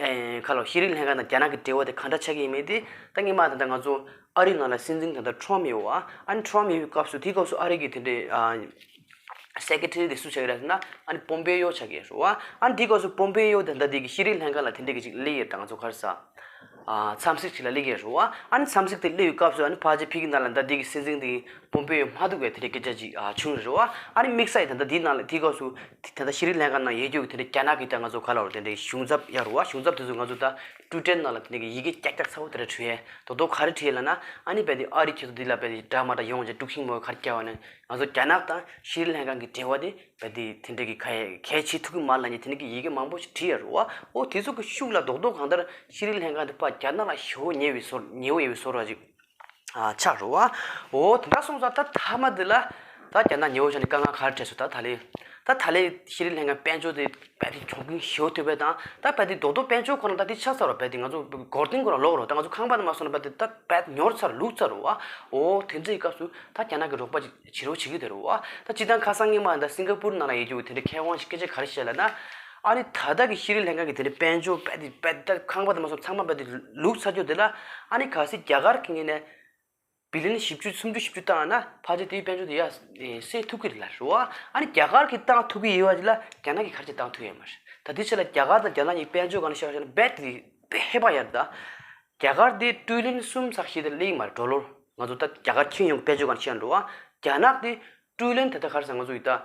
ཨེ་ཁ་ལོ་ཤི་རི་ལང་ཀ་དང་རྒྱ་ནག་གི་འབྲེལ་བ་དེ་ག་འདྲ་ཆགས་ཀྱི་ཡིན་མིན་དེ་ད་སྔོན་མ་ད་ལྟ་ང་ཚོ་ཨ་རི་ནང་ལ་སྲིད་འཛིན་ད་ལྟ་ཁྲོམ་ཡོད་བ། ཨ་ནི་ཁྲོམ་ཡོད་པའི་སྐབས་སུ་དེའི་སྐབས་སུ་ཨ་རི་གི་དེ་འདྲའི་ཨ་སེ་ཀེ་ཊ་རི་དེ་སུ་ཆགས་ཀྱི་རེད་ཟེར་ན་ཨ་ནི་པོམ་པེ་ཡོ་ཆགས་ཀྱི་རེད་བ། ཨ་ནི་དེའི་སྐབས་སུ་པོམ་པེ་ཡོ་དེ་ད་ལྟ་དེ་གི་ཤི་རི་ལང་ཀ་ལ་དེ་འདྲའི་གི་ཅིག་སླེབས་ཡོད། ད་ང་ཚོ་ག་རེ་ཟ། ཨ་འཚམས་གཟིགས་ཅིག་ལ་སླེབས་ཀྱི་རེད་བ། ཨ་ནི་འཚམས་གཟིགས་དེ་སླེབས་པའི་སྐབས་སུ་ཨ་ནི་ཕལ་ཆེར་ཕ་གི་ནང་ལ་ད་དེ་གི་སྲིད་འཛིན་དེ་གི་པོམ་པེ་ཡོ་མ་ཐུག་པའི་དེ་འདྲའི་སྐད་ཆ་ཅིག་ཨ་བྱུང་རེད་བ། ཨ་ནི་དམིགས་བསལ་ཡིན་ད་ལྟ་དེའི་ནང་ལ་དེའི་སྐབས་སུ་དེ་ད་ལྟ་ཤི་རི་ལང་ཀ་ནང་ཡོད་རྒྱུ་གི་དེ་འདྲའི་རྒྱ་ནག་གི་ད་ང་ཚོ་ག་ལ་བར་དེ་འདྲའི་གཞུང་ཚབ་ཡོད་རེད་བ། གཞུང་ཚབ་དེ་ཚོ་ང་ཚོ་ད་ཊུའི་ཊར་ནང་ལ་དེ་འདྲའི་གི་ཡི་གེ་ཀྱག་ཀྱག་ཚ་བོ་དེ་འདྲ་བྲིས་ཡས། རྡོག་རྡོག་ག་རེ་བྲིས་ལབ་ན་ཨ་ནི་རྦད་དེ་ཨ་རི་ཁྱེད་ཚོ་འདི་ལ་རྦད་དེ་འདྲ་མ་འདྲ་ཡོང་བྱས་དཀྲུག་ཤིང་མོ་ག་རེ་བརྒྱབ་པ་ནས་ང་ཚོ་རྒྱ་ནག་དང་ཤི་རི་ལང་ཀ་གི་འབྲེལ་བ་དེ་རྦད་དེ་དེ་འདྲ་གི་ག་ཡ་གལ་ཆེ་ཐུབ་ཀྱི་མ་རེད་ལབ་མཁན་དེ་འདྲ་གི་ཡི་གེ་མང་པོ་ཞིག་བྲིས་ཡོད་རེད་བ། འོ་དེ་ཚོ་གི་ཤུགས་ལ་རྡོག་རྡོག་གང་ལྟར་ཤི་རི་ལང་ཀ་འདི་ཕར་རྒྱ་ནག་ལ་ཞེ་པོ་ཉེ་བའི་བཟོ་ཉེ་བོ་ཡོད་པའི་བཟོ་འདྲ་ཅིག་ཨ་ཆགས་རེད་བ། འོ་དེ་འདྲ་སོང་ཙང་ད་མཐའ་མ་དེ་ལ་ད་རྒྱ་ནག་ཉེ་བོ་ཆགས་ནས་དཀའ་ངལ་ག་རེ་འཕྲད་སོང་། ད་ད་ལན་ད་ད་ལན་ཤི་རི་ལང་ཀའི་དཔལ་འབྱོར་དེ་རྦད་དེ་གྱོང་གུན་ཞེ་པོ་ཐེབས་པ་དང་ད་རྦད་དེ་རྡོག་རྡོག་དཔལ་འབྱོར་ཁོ་ན་ད་དེ་ཆགས་ཚར་རོ། རྦད་དེ་ང་ཚོ་སྒོར་ཐེངས་ཁོ་ན་ལོག་རོ། ད་ང་ཚོ་ཁང་པ་དེ་མ་སོང་ན་རྦད་དེ་ད་རྦད་ཉོར་ཚར་ལུག་ཚར་རོ་བ། འོ་དེ་འདྲའི་སྐབས་སུ་ད་རྒྱ་ནག་གི་རོགས་པ་ཅིག་བྱེད་རོགས་བྱེད་ཀྱི་དེ་རོ་བ། ད་སྤྱིར་བཏང་ཁ་སང་ཉི་མ་ད་སིང་ག་པུར་ནང་ལ་ཡོད་རྒྱུ་དེ་འདྲའི་མཁས་དབང་ཞིག་སྐད་ཆ་ག་རེ་བཤད་ལབ་ན། ཨ་ནི་ད་ལྟ་གི་ཤི་རི་ལང་ཀ་གི་དེ་འདྲའི་དཔལ་འབྱོར་རྦད་དེ་རྦད་དེ་ད་ཁང་པ་དེ་མ་སོང་ཚང་མ་རྦད་དེ་ལུག་ཚར་རྒྱུ་དེ་ལ་ཨ་ནི་གལ་སྲིད་རྒྱ་གར་གྱི་ངོས་ནས་བི་ལི་ཡན་བཞི་བཅུ་སུམ་ཅུ་བཞི་བཅུ་བཏང་ན་ཕལ་ཆེར་དེའི་དཔལ་འབྱོར་དེ་ཡར་སེལ་ཐུབ་ཀྱི་རེད་ལབ་རེད་བ། ཨ་ནི་རྒྱ་གར་གྱིས་བཏང་ཐུབ་ཀྱི་ཡོད་པ་ཅིག་ལ་རྒྱ་ནག་གིས་ག་རེ་བྱས་བཏང་ཐུབ་ཡོད་མ་རེད། ད་དེ་ཆེད་ལ་རྒྱ་གར་དང་རྒྱ་ནག་གཉིས་དཔལ་འབྱོར་སྒང་ནས་བཤད་པ་ན་རྦད་དེ་དཔེ་ཧེ་བག་ཡོད་རེད། ད་རྒྱ་གར་དེ་ཀྲི་ལི་ཡན་གསུམ་ཙམ་ཞིག་དེ་སླེབས་ཀྱི་མ་རེད་ཌོ་ལར། ང་ཚོ་ད་རྒྱ་གར་ཁྱོན་ཡོངས་དཔལ་འབྱོར་སྒང་ནས་བཤད་འགྲོ་བ། རྒྱ་ནག་དེ་ཀྲི་ལི་ཡན་དེ་ད་ག་རེ་ཟེར་ང་ཚོ་ཡིན་ད།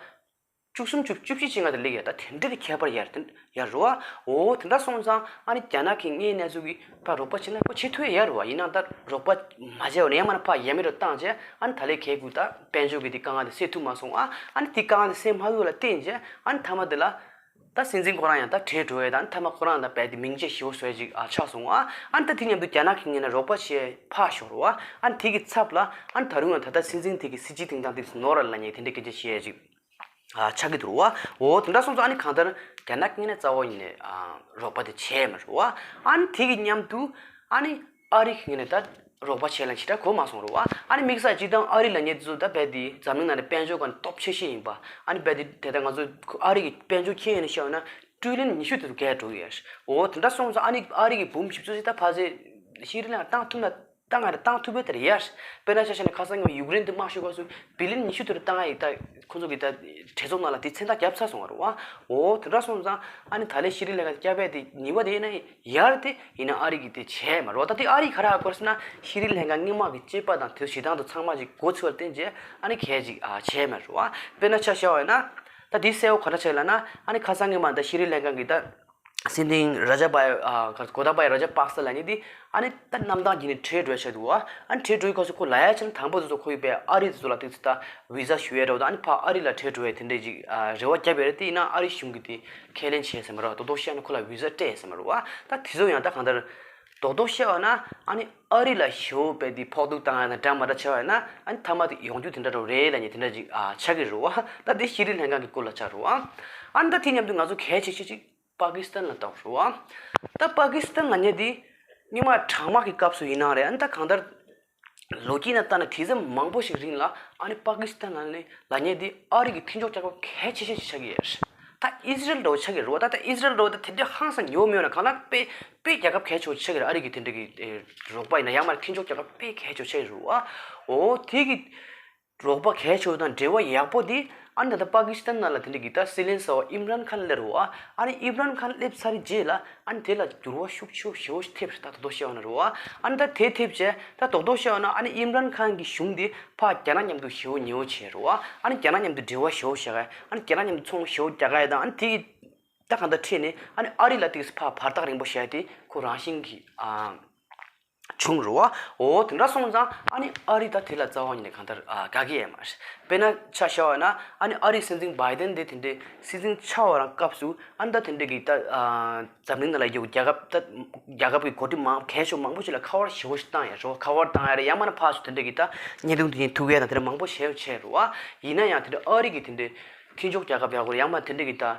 བཅུ་གསུམ་བཅུ་བཅུ་བཞི་ཅིག་ང་དང་སླེབས་ཡ་ད་དེ་འདྲ་གི་ཁྱད་པར་ཡར་དེ་ཡར་རོ་བ། འོ་དེ་འདྲ་སོང་ཙང་ཨ་ནི་རྒྱ་ནག་གི་དངོས་གནས་ཚུལ་གྱི་ཕར་རོགས་པ་བྱེད་ན་ཁོ་བྱེད་ཐུབ་ཡ་ཡར་རོ་བ། ཡིན་ནའང་ད་རོགས་པ་མ་བྱས་བ་ནས་ཡང་མ་ན་ཕར་ཡ་མེད་རོ་བཏང་བྱས་ཨ་ནི་ད་ལས་གལ་དགོས་ད་དཔལ་འབྱོར་གྱི་དེ་དཀའ་ངལ་དེ་སེལ་ཐུབ་མ་སོང་ཨ། ཨ་ནི་དེ་དཀའ་ངལ་དེ་སེལ་མ་ཐུབ་ལ་བརྟེན་བྱས་ཨ་ནི་མཐའ་མ་དེ་ལ་ད་སྲིད་འཛིན་ཁོ་རང་ཡང་ད་བྲོས་འགྲོ་ཡ་ད་ཨ་ནི་མཐའ་མ་ཁོ་རང་ད་རྦད་དེ་མིང་ཆད་ཞེ་པོ་བཟོ་ཡ་ཅིག་ཨ་ཆགས་སོང་ཨ། ཨ་ནི་ད་དེ་མཉམ་དུ་རྒྱ་ནག་གི་ངོས་ནས་རོགས་པ་བྱས་ཕར་ཤོར་རོ་བ། ཨ་ནི་དེ་གི་ཚབ་ལ་ཨ་ནི་ད་རུང་ཡང་ད་ལྟ་སྲིད་འཛིན་དེ་གི་སྲིད་སྤྱི་དེང་སང་དེ་ནོར་ལ་ཉེ་དེ་འདྲ་སྐད་ཆ་བཤད་ཡ་ཅིག་ཨ་ཆགས་ཀྱི་འདུག་བ། འོ་དེ་འདྲ་སོང་ཙང་ཨ་ནི་གང་ལྟར་རྒྱ་ནག་གི་ངོས་ནས་རྩ་བ་ཉིད་ནས་ཨ་རོགས་པ་དེ་བྱས་མ་རེད་བ། ཨ་ནི་དེ་གི་མཉམ་དུ་ཨ་ནི་ཨ་རི་གི་ངོས་ནས་ད་རོགས་པ་བྱས་ལ་ཞེ་དྲག་གོ་མ་སོང་རེད་བ། ཨ་ནི་དམིགས་བསལ་སྤྱིར་བཏང་ཨ་རི་ལབ་མཁན་དེ་ཚོ་ད་རྦད་དེ་འཛམ་གླིང་ནང་ནས་དཔལ་འབྱོར་སྒང་ནས་སྟོབས་ཆེ་ཤོས་ཡིན་པ། ཨ་ནི་རྦད་དེ་དེ་ལྟར་ང་ཚོ་ཨ་རི་གི་དཔལ་འབྱོར་ཁྱོན་ཡོངས་ནས་བཤད་ན་ཀྲི་ལི་ཡན་ཉི་ཤུ་དེ་ཚོ་བརྒལ་འགྲོ་གི་ཡོད། འོ་དེ་འདྲ་སོང་ཙང་ཨ་ནི་ཨ་རི་གི་འབུམ་བཞི་བཅུ་ཞིག་ད་ཕལ་ཆེར་ཤི་རི་ལང་ཀར་བཏང་ཐུབ་ན། ད་ང་རང་བཏང་ཐུབ་པའི་དེར་ཡར། དཔེར་ན་ཆ་བཞག་ན་ཁ་སང་ཉིན་མོ་ཡུཀ་རེན་དུ་དམག་ཤོར་སྐབས་སུ་བི་ལི་ཡན་ཉི་ཤུ་དེ་རུ་བཏང་ཡ་ཡིན་ད་ཁོ་ཚོ་གི་ད་གྲོས་ཚོགས་ནང་ལ་དེ་མཚན་རྟགས་བརྒྱབ་ཚར་སོང་བ་རེད་བ། འོ་དེ་འདྲ་སོང་ཙང་ཨ་ནི་ད་ལན་ཤི་རི་ལང་ཀ་སྐྱབས་ཡ་དེ་ཉེ་བ་དེ་ཡིན་ན་ཡར་དེ་ཡིན་ན་ཨ་རི་གིས་དེ་བྱས་མ་རེད་བ། ད་དེ་ཨ་རི་ག་རེ་ཧ་གོ་ཟེར་ན་ཤི་རི་ལང་ཀ་སྔོན་མ་གི་སྐྱེས་པ་དང་དེ་ཚོ་ཞེ་སྡང་དང་ཚང་མ་ཅིག་འགོ་ཚུགས་པར་བརྟེན་བྱས་ཨ་ནི་གས་ཅིག་ཨ་བྱས་མ་རེད་བ། དཔེར་ན་ཆ་བཞག་པ་ཡིན་ན་ད་དེ་གསལ་བོ་ག་འདྲ་ཆགས་ཡོད་ལབ་ན་ཨ་ནི་ཁ་སང་སྔོན་མ་ད་ཤི་རི་ལང་ཀ་གི་ད། སྲིད་འཛིན་ར་ཇ་པ་ཡ་ཨ་ག་གོ་ཏཱ་པ་ཡ་ར་ཇ་པག་ས་ལབ་མཁན་དེ་ཨ་ནི་ད་གནམ་ཐང་བརྒྱུད་ནས་བྲོས་འགྲོ་ཆགས་འདུག་བ། ཨ་ནི་བྲོས་འགྲོ་ཡི་སྐབས་སུ་ཁོ་ལབ་ཡ་ཆ་ན་དང་པོ་དེ་ཚོ་ཁོ་ཡི་པའི་ཨ་རི་དེ་ཚོ་ལ་དེ་ཚོ་ད་བི་ཟ་ཞུ་ཡ་འདྲ་བོ་དང་ཨ་ནི་ཕར་ཨ་རི་ལ་བྲོས་འགྲོ་ཡ་དེ་འདྲས་ཅིག་ཨ་རེ་བ་བརྒྱབ་ཡོད་རེད། དེ་ཡིན་ན་ཨ་རི་གཞུང་གིས་དེ་ཁས་ལེན་བྱས་ཟེར་མ་རེད་བ། རྡོག་རྡོག་བཤད་ན་ཁོ་ལ་བི་ཟ་སྤྲད་ཟེར་མ་རེད་བ། ད་དེ་ཚོ་ཡང་ད་གང་ལྟར་རྡོག་རྡོག་བཤད་པ་ན་ཨ་ནི་ཨ་རི་ལ་ཞེ་པོ་དཔེ་དེ་ཕོག་ཐུག་བཏང་ཡ་དང་འདྲ་མ་འདྲ་ཆགས་པ་ཡིན་ན་ཨ་ནི་མཐའ་མ་དེ་ཡོང་རྒྱུ་དེ་འདྲ་འདྲ་བོ་རེད་ལབ་མཁན་དེ་འདྲ་ཅིག་ཨ་ཆགས་ཀྱི་རེད་བ། ད་དེ་ཤི་རི་ལང་ཀ་གི་སྐོར་ལ་ཆགས་རེད་བ། ཨ་ནི་ད་དེ་མཉམ་དུ་ང་ཚོ་གལ་ཆེ་ཤོས་ཅིག་པ་ཀི་སི་ཐན་ལ་བལྟ་དགོས་རེད་བ། ད་པ་ཀི་སི་ཐན་ལབ་མཁན་དེ་སྔོན་མ་གྲང་དམག་གི་སྐབས་སུ་ཡིན་ན་རེད། ཨ་ནི་ད་གང་ལྟར་ལོ་རྒྱུས་ནང་ལྟ་ན་དུས་ཚོད་མང་པོ་ཞིག་རིང་ལ་ཨ་ནི་པ་ཀི་སི་ཐན་ལབ་ནས་ལབ་མཁན་དེ་ཨ་རི་གི་མཐུན་ཕྱོགས་རྒྱལ་ཁབ་གལ་ཆེ་ཤོས་ཤིག་ཆགས་ཀྱི་ཡོད་རེད། ད་ཨི་སི་རལ་འདྲ་བོ་ཆགས་ཀྱི་རེད་བ། ད་ད་ཨི་སི་རལ་འདྲ་བོ་ད་དེ་འདྲའི་ཧང་སང་ཉོ་མི་ཡོང་ན་གང་ལ་དཔེ་དཔེ་རྒྱལ་ཁབ་གལ་ཆེ་བོ་ཆགས་ཀྱི་རེད། ཨ་རི་གི་དེ་འདྲ་གི་རོགས་པ་ཡིན་ན་ཡང་མ་མཐུན་ཕྱོགས་རྒྱལ་ཁབ་དཔེ་གལ་ཆེ་བོ་ཆགས་ཀྱི་རེད་བ། འོ་དེ་གི་རོགས་པ་གལ་ཆེ་བ་དང་འབྲེལ་བ་ཡག་པོ་དེ་ཨ་ནི་ད་ལྟ་པ་ཀི་སི་ཐན་ནང་ལ་དེ་འདྲ་གི་ད་སྲིད་བློན་གསར་པ་ཨིམ་རན་ཁཱན་སླེབས་རེད་བ། ཨ་ནི་ཨིམ་རན་ཁཱན་སླེབས་ཚར་རྗེས་ལ་ཨ་ནི་དེ་ལ་འགྱུར་བ་ཤུགས་ཆེ་ཞེ་པོ་ཞིག་ཐེབས་རེད། ད་རྡོག་རྡོག་བཤད་པ་ན་རེད་བ། ཨ་ནི་ད་དེ་ཐེབས་བྱས་ད་རྡོག་རྡོག་བཤད་པ་ན་ཨ་ནི་ཨིམ་རན་ཁཱན་གྱི་གཞུང་དེ་ཕར་རྒྱ་ནག་མཉམ་དུ་ཞེ་པོ་ཉེ་པོ་བྱས་རེད་བ། ཨ་ནི་རྒྱ་ནག་མཉམ་དུ་འབྲེལ་བ་ཞེ་པོ་བྱེད་ཀྱི་ཨ་ནི་རྒྱ་ནག་མཉམ་དུ་ཚོང་ཞེ་པོ་རྒྱག་གི་དང་ཨ་ནི་དེ་གི་ད་གང་ལྟར་ཁྲིད་ནས་ཨ་ནི་ཨ་རི་ལ་དེ་གི་ཕར་བར་ཐག་རིང་པོ་བྱས་ཏེ་ཁོ་རང་བཞིན་གྱི་ཨ། བྱུང་རེད་བ། འོ་དེ་འདྲ་སོང་ཙང་ཨ་ནི་ཨ་རི་ད་དེ་ལ་རྩ་བ་ཉིད་ནས་གང་ལྟར་ཨ་དགའ་གི་ཡོད་མ་རེད། དཔེར་ན་ཆ་བཞག་པ་ན་ཨ་ནི་ཨ་རིའི་སྲིད་འཛིན་བྷའི་ཏན་དེ་དེ་འདྲའི་སྲིད་འཛིན་ཆགས་པ་རང་སྐབས་སུ་ཨ་ནི་ད་དེ་འདྲའི་གི་ད་ཨ་འཛམ་གླིང་ནང་ལ་ཡོད་རྒྱལ་ཁབ་ད་རྒྱལ་ཁབ་ཀྱི་འགོ་ཁྲིད་མང་གལ་ཤོས་མང་པོ་ཞིག་ལ་ཁ་པར་ཞེ་པོ་ཞིག་བཏང་ཡོད་རེད་བ། ཁ་པར་བཏང་ཡོད་རེད། ཡང་མིན་ན་ཕར་ཚུར་དེ་འདྲའི་གི་ད་བརྙན་ཐུང་དེ་བཞིན་ཐུག་ཡས་དང་དེ་འདྲ་མང་པོ་ཞེ་པོ་བྱས་རེད་བ། ཡིན་ན་ཡང་དེ་འདྲ་ཨ་རི་གི་དེ་འདྲའི་མཐུན་ཕྱོགས་རྒྱལ་ཁབ་ཡག་པོ་རེད། ཡང་མིན་ན་དེ་འདྲའི་གི་ད།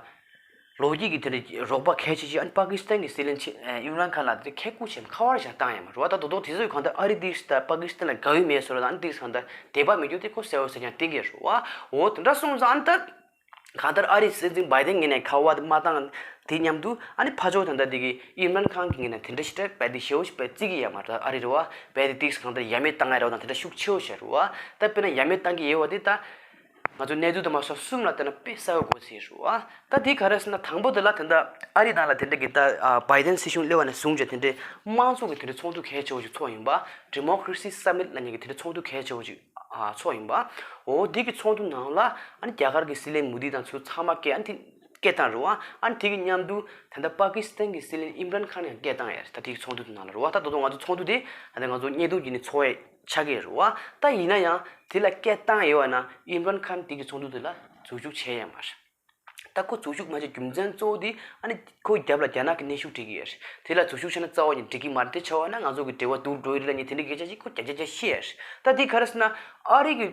ལོ་རྒྱུས་ཀྱི་དེ་འདྲ་རོགས་པ་གལ་ཆེ་ཆེ་ཨ་ནི་པ་ཀི་སི་ཐན་གྱི་སྲིད་བློན་ཆེ་ཨིམ་རན་ཁཱན་ལ་དེ་ཁེ་ཁུ་ཆེམ་ཁ་བར་བཞག་བཏང་ཡ་མ་རེད་བ། ད་དོ་དོ་དེ་ཚོས་གང་ལྟར་ཨ་རི་དེ་ད་པ་ཀི་སི་ཐན་ལ་དགའ་བོ་མེད་བཟོ་ར་ད་ཨ་ནི་དེ་གང་ལྟར་དད་པ་མེད་རྒྱུ་དེ་ཁོ་གསལ་བོ་གསལ་རྐྱང་བསྟན་གྱི་རེད་བ། འོ་དེ་འདྲ་སོང་ཙང་ཨ་ནི་ད་གང་ལྟར་ཨ་རིའི་སྲིད་འཛིན་བྷའི་ཏན་ངོས་ནས་ཁ་བ་དེ་མ་བཏང་དེ་མཉམ་དུ་ཨ་ནི་ཕ་ཇོ་ད་ལྟ་དེ་གི་ཨིམ་རན་ཁཱན་གྱི་ངོས་ནས་དེ་འདྲ་ཞིག་རེད་པས་དེ་ཞེ་བོ་ཞིག་པས་བརྩི་གི་ཡ་མ་རེད་ཨ་རི་རེད་བ། པས་དེ་དེ་གང་ལྟར་ཡ་མེད་བཏང་ཡ་རེད་བ་དང་དེ་འདྲ་ཤུགས་ཆེ་བོ་ཞིག་རེད་བ། ད་དཔེར་ན་ཡ་མེད་བཏང་གི་ཡོད་བ་དེ་ད། ང་ཚོ་གནས་ཚུལ་དུ་མ་སོགས་གསུམ་ལ་བལྟས་ན་དཔེ་གསལ་བོ་གོ་སྲིད་རུ་ཨ། ད་དེ་ག་རེ་ཟེར་ན་དང་པོ་དེ་ལ་དེ་འདྲ་ཨ་རི་ནང་ལ་དེ་འདྲ་གི་ད་བྷའི་ཏན་སྲིད་གཞུང་སླེབས་པ་ནས་བཟུང་བྱས་དེ་འདྲའི་དམངས་གཙོ་གི་དེ་འདྲའི་ཚོགས་འདུ་གལ་ཆེ་བོ་ཞིག་ཚོགས་ཡིན་པ། Democracy Summit ལབ་མཁན་གྱི་དེ་འདྲའི་ཚོགས་འདུ་གལ་ཆེ་བོ་ཞིག་ཚོགས་ཡིན་པ། འོ་དེ་གི་ཚོགས་འདུ་ནང་ལ་ཨ་ནི་རྒྱ་གར་གྱི་སྲིད་བློན་མོ་དི་དང་ཚོ་ཚང་མ་སྐད་ཨ་ནི་དེ་སྐད་བཏང་རུ་ཨ། ཨ་ནི་དེ་གི་མཉམ་དུ་དེ་འདྲ་པ་ཀི་སི་ཐན་གྱི་སྲིད་བློན་ཨིམ་རན་ཁཱན་ཡང་སྐད་བཏང་ཡ་རེད། ད་དེ་གི་ཚོགས་འདུ་དེ་ནང་ལ་རུ་ཨ། ད་དོ་དོ་ང་ཚོ་ཚོགས་འདུ་དེ་ད་ང་ཚོ་བརྙན་ཐུང་བརྒྱུད་ནས་ཚོགས་ཡས་ཆགས་ཀྱི་རེད་བ། ད་ཡིན་ན་ཡང་དེ་ལ་སྐད་བཏང་ཡོད་བ་ན་ཨིམ་རན་ཁཱན་དེ་གི་ཚོགས་འདུ་དེ་ལ་འཛུལ་ཞུགས་བྱས་ཡོད་མ་རེད། ད་ཁོ་འཛུལ་ཞུགས་མ་བྱས་རྒྱུ་མཚན་གཙོ་བོ་དེ་ཨ་ནི་ཁོ་རྒྱབ་ལ་རྒྱ་ནག་གི་གནོན་ཤུགས་སྤྲད་ཀྱི་ཡོད་རེད། དེ་ལ་འཛུལ་ཞུགས་བྱས་ན་རྩ་བ་ནས་འགྲིག་གི་མ་རེད། དེ་བྱས་པ་ན་ང་ཚོ་གི་འབྲེལ་བ་སྡུག་འགྲོ་ཡི་རེད་ལབ་མཁན་དེ་འདྲ་སྐད་ཆ་ཅིག་ཁོ་བརྒྱ་ཆ་བརྒྱ་བཤད་ཡོད་རེད། ད་དེ་ག་རེ་ཟེར་ན་ཨ་རི་གི་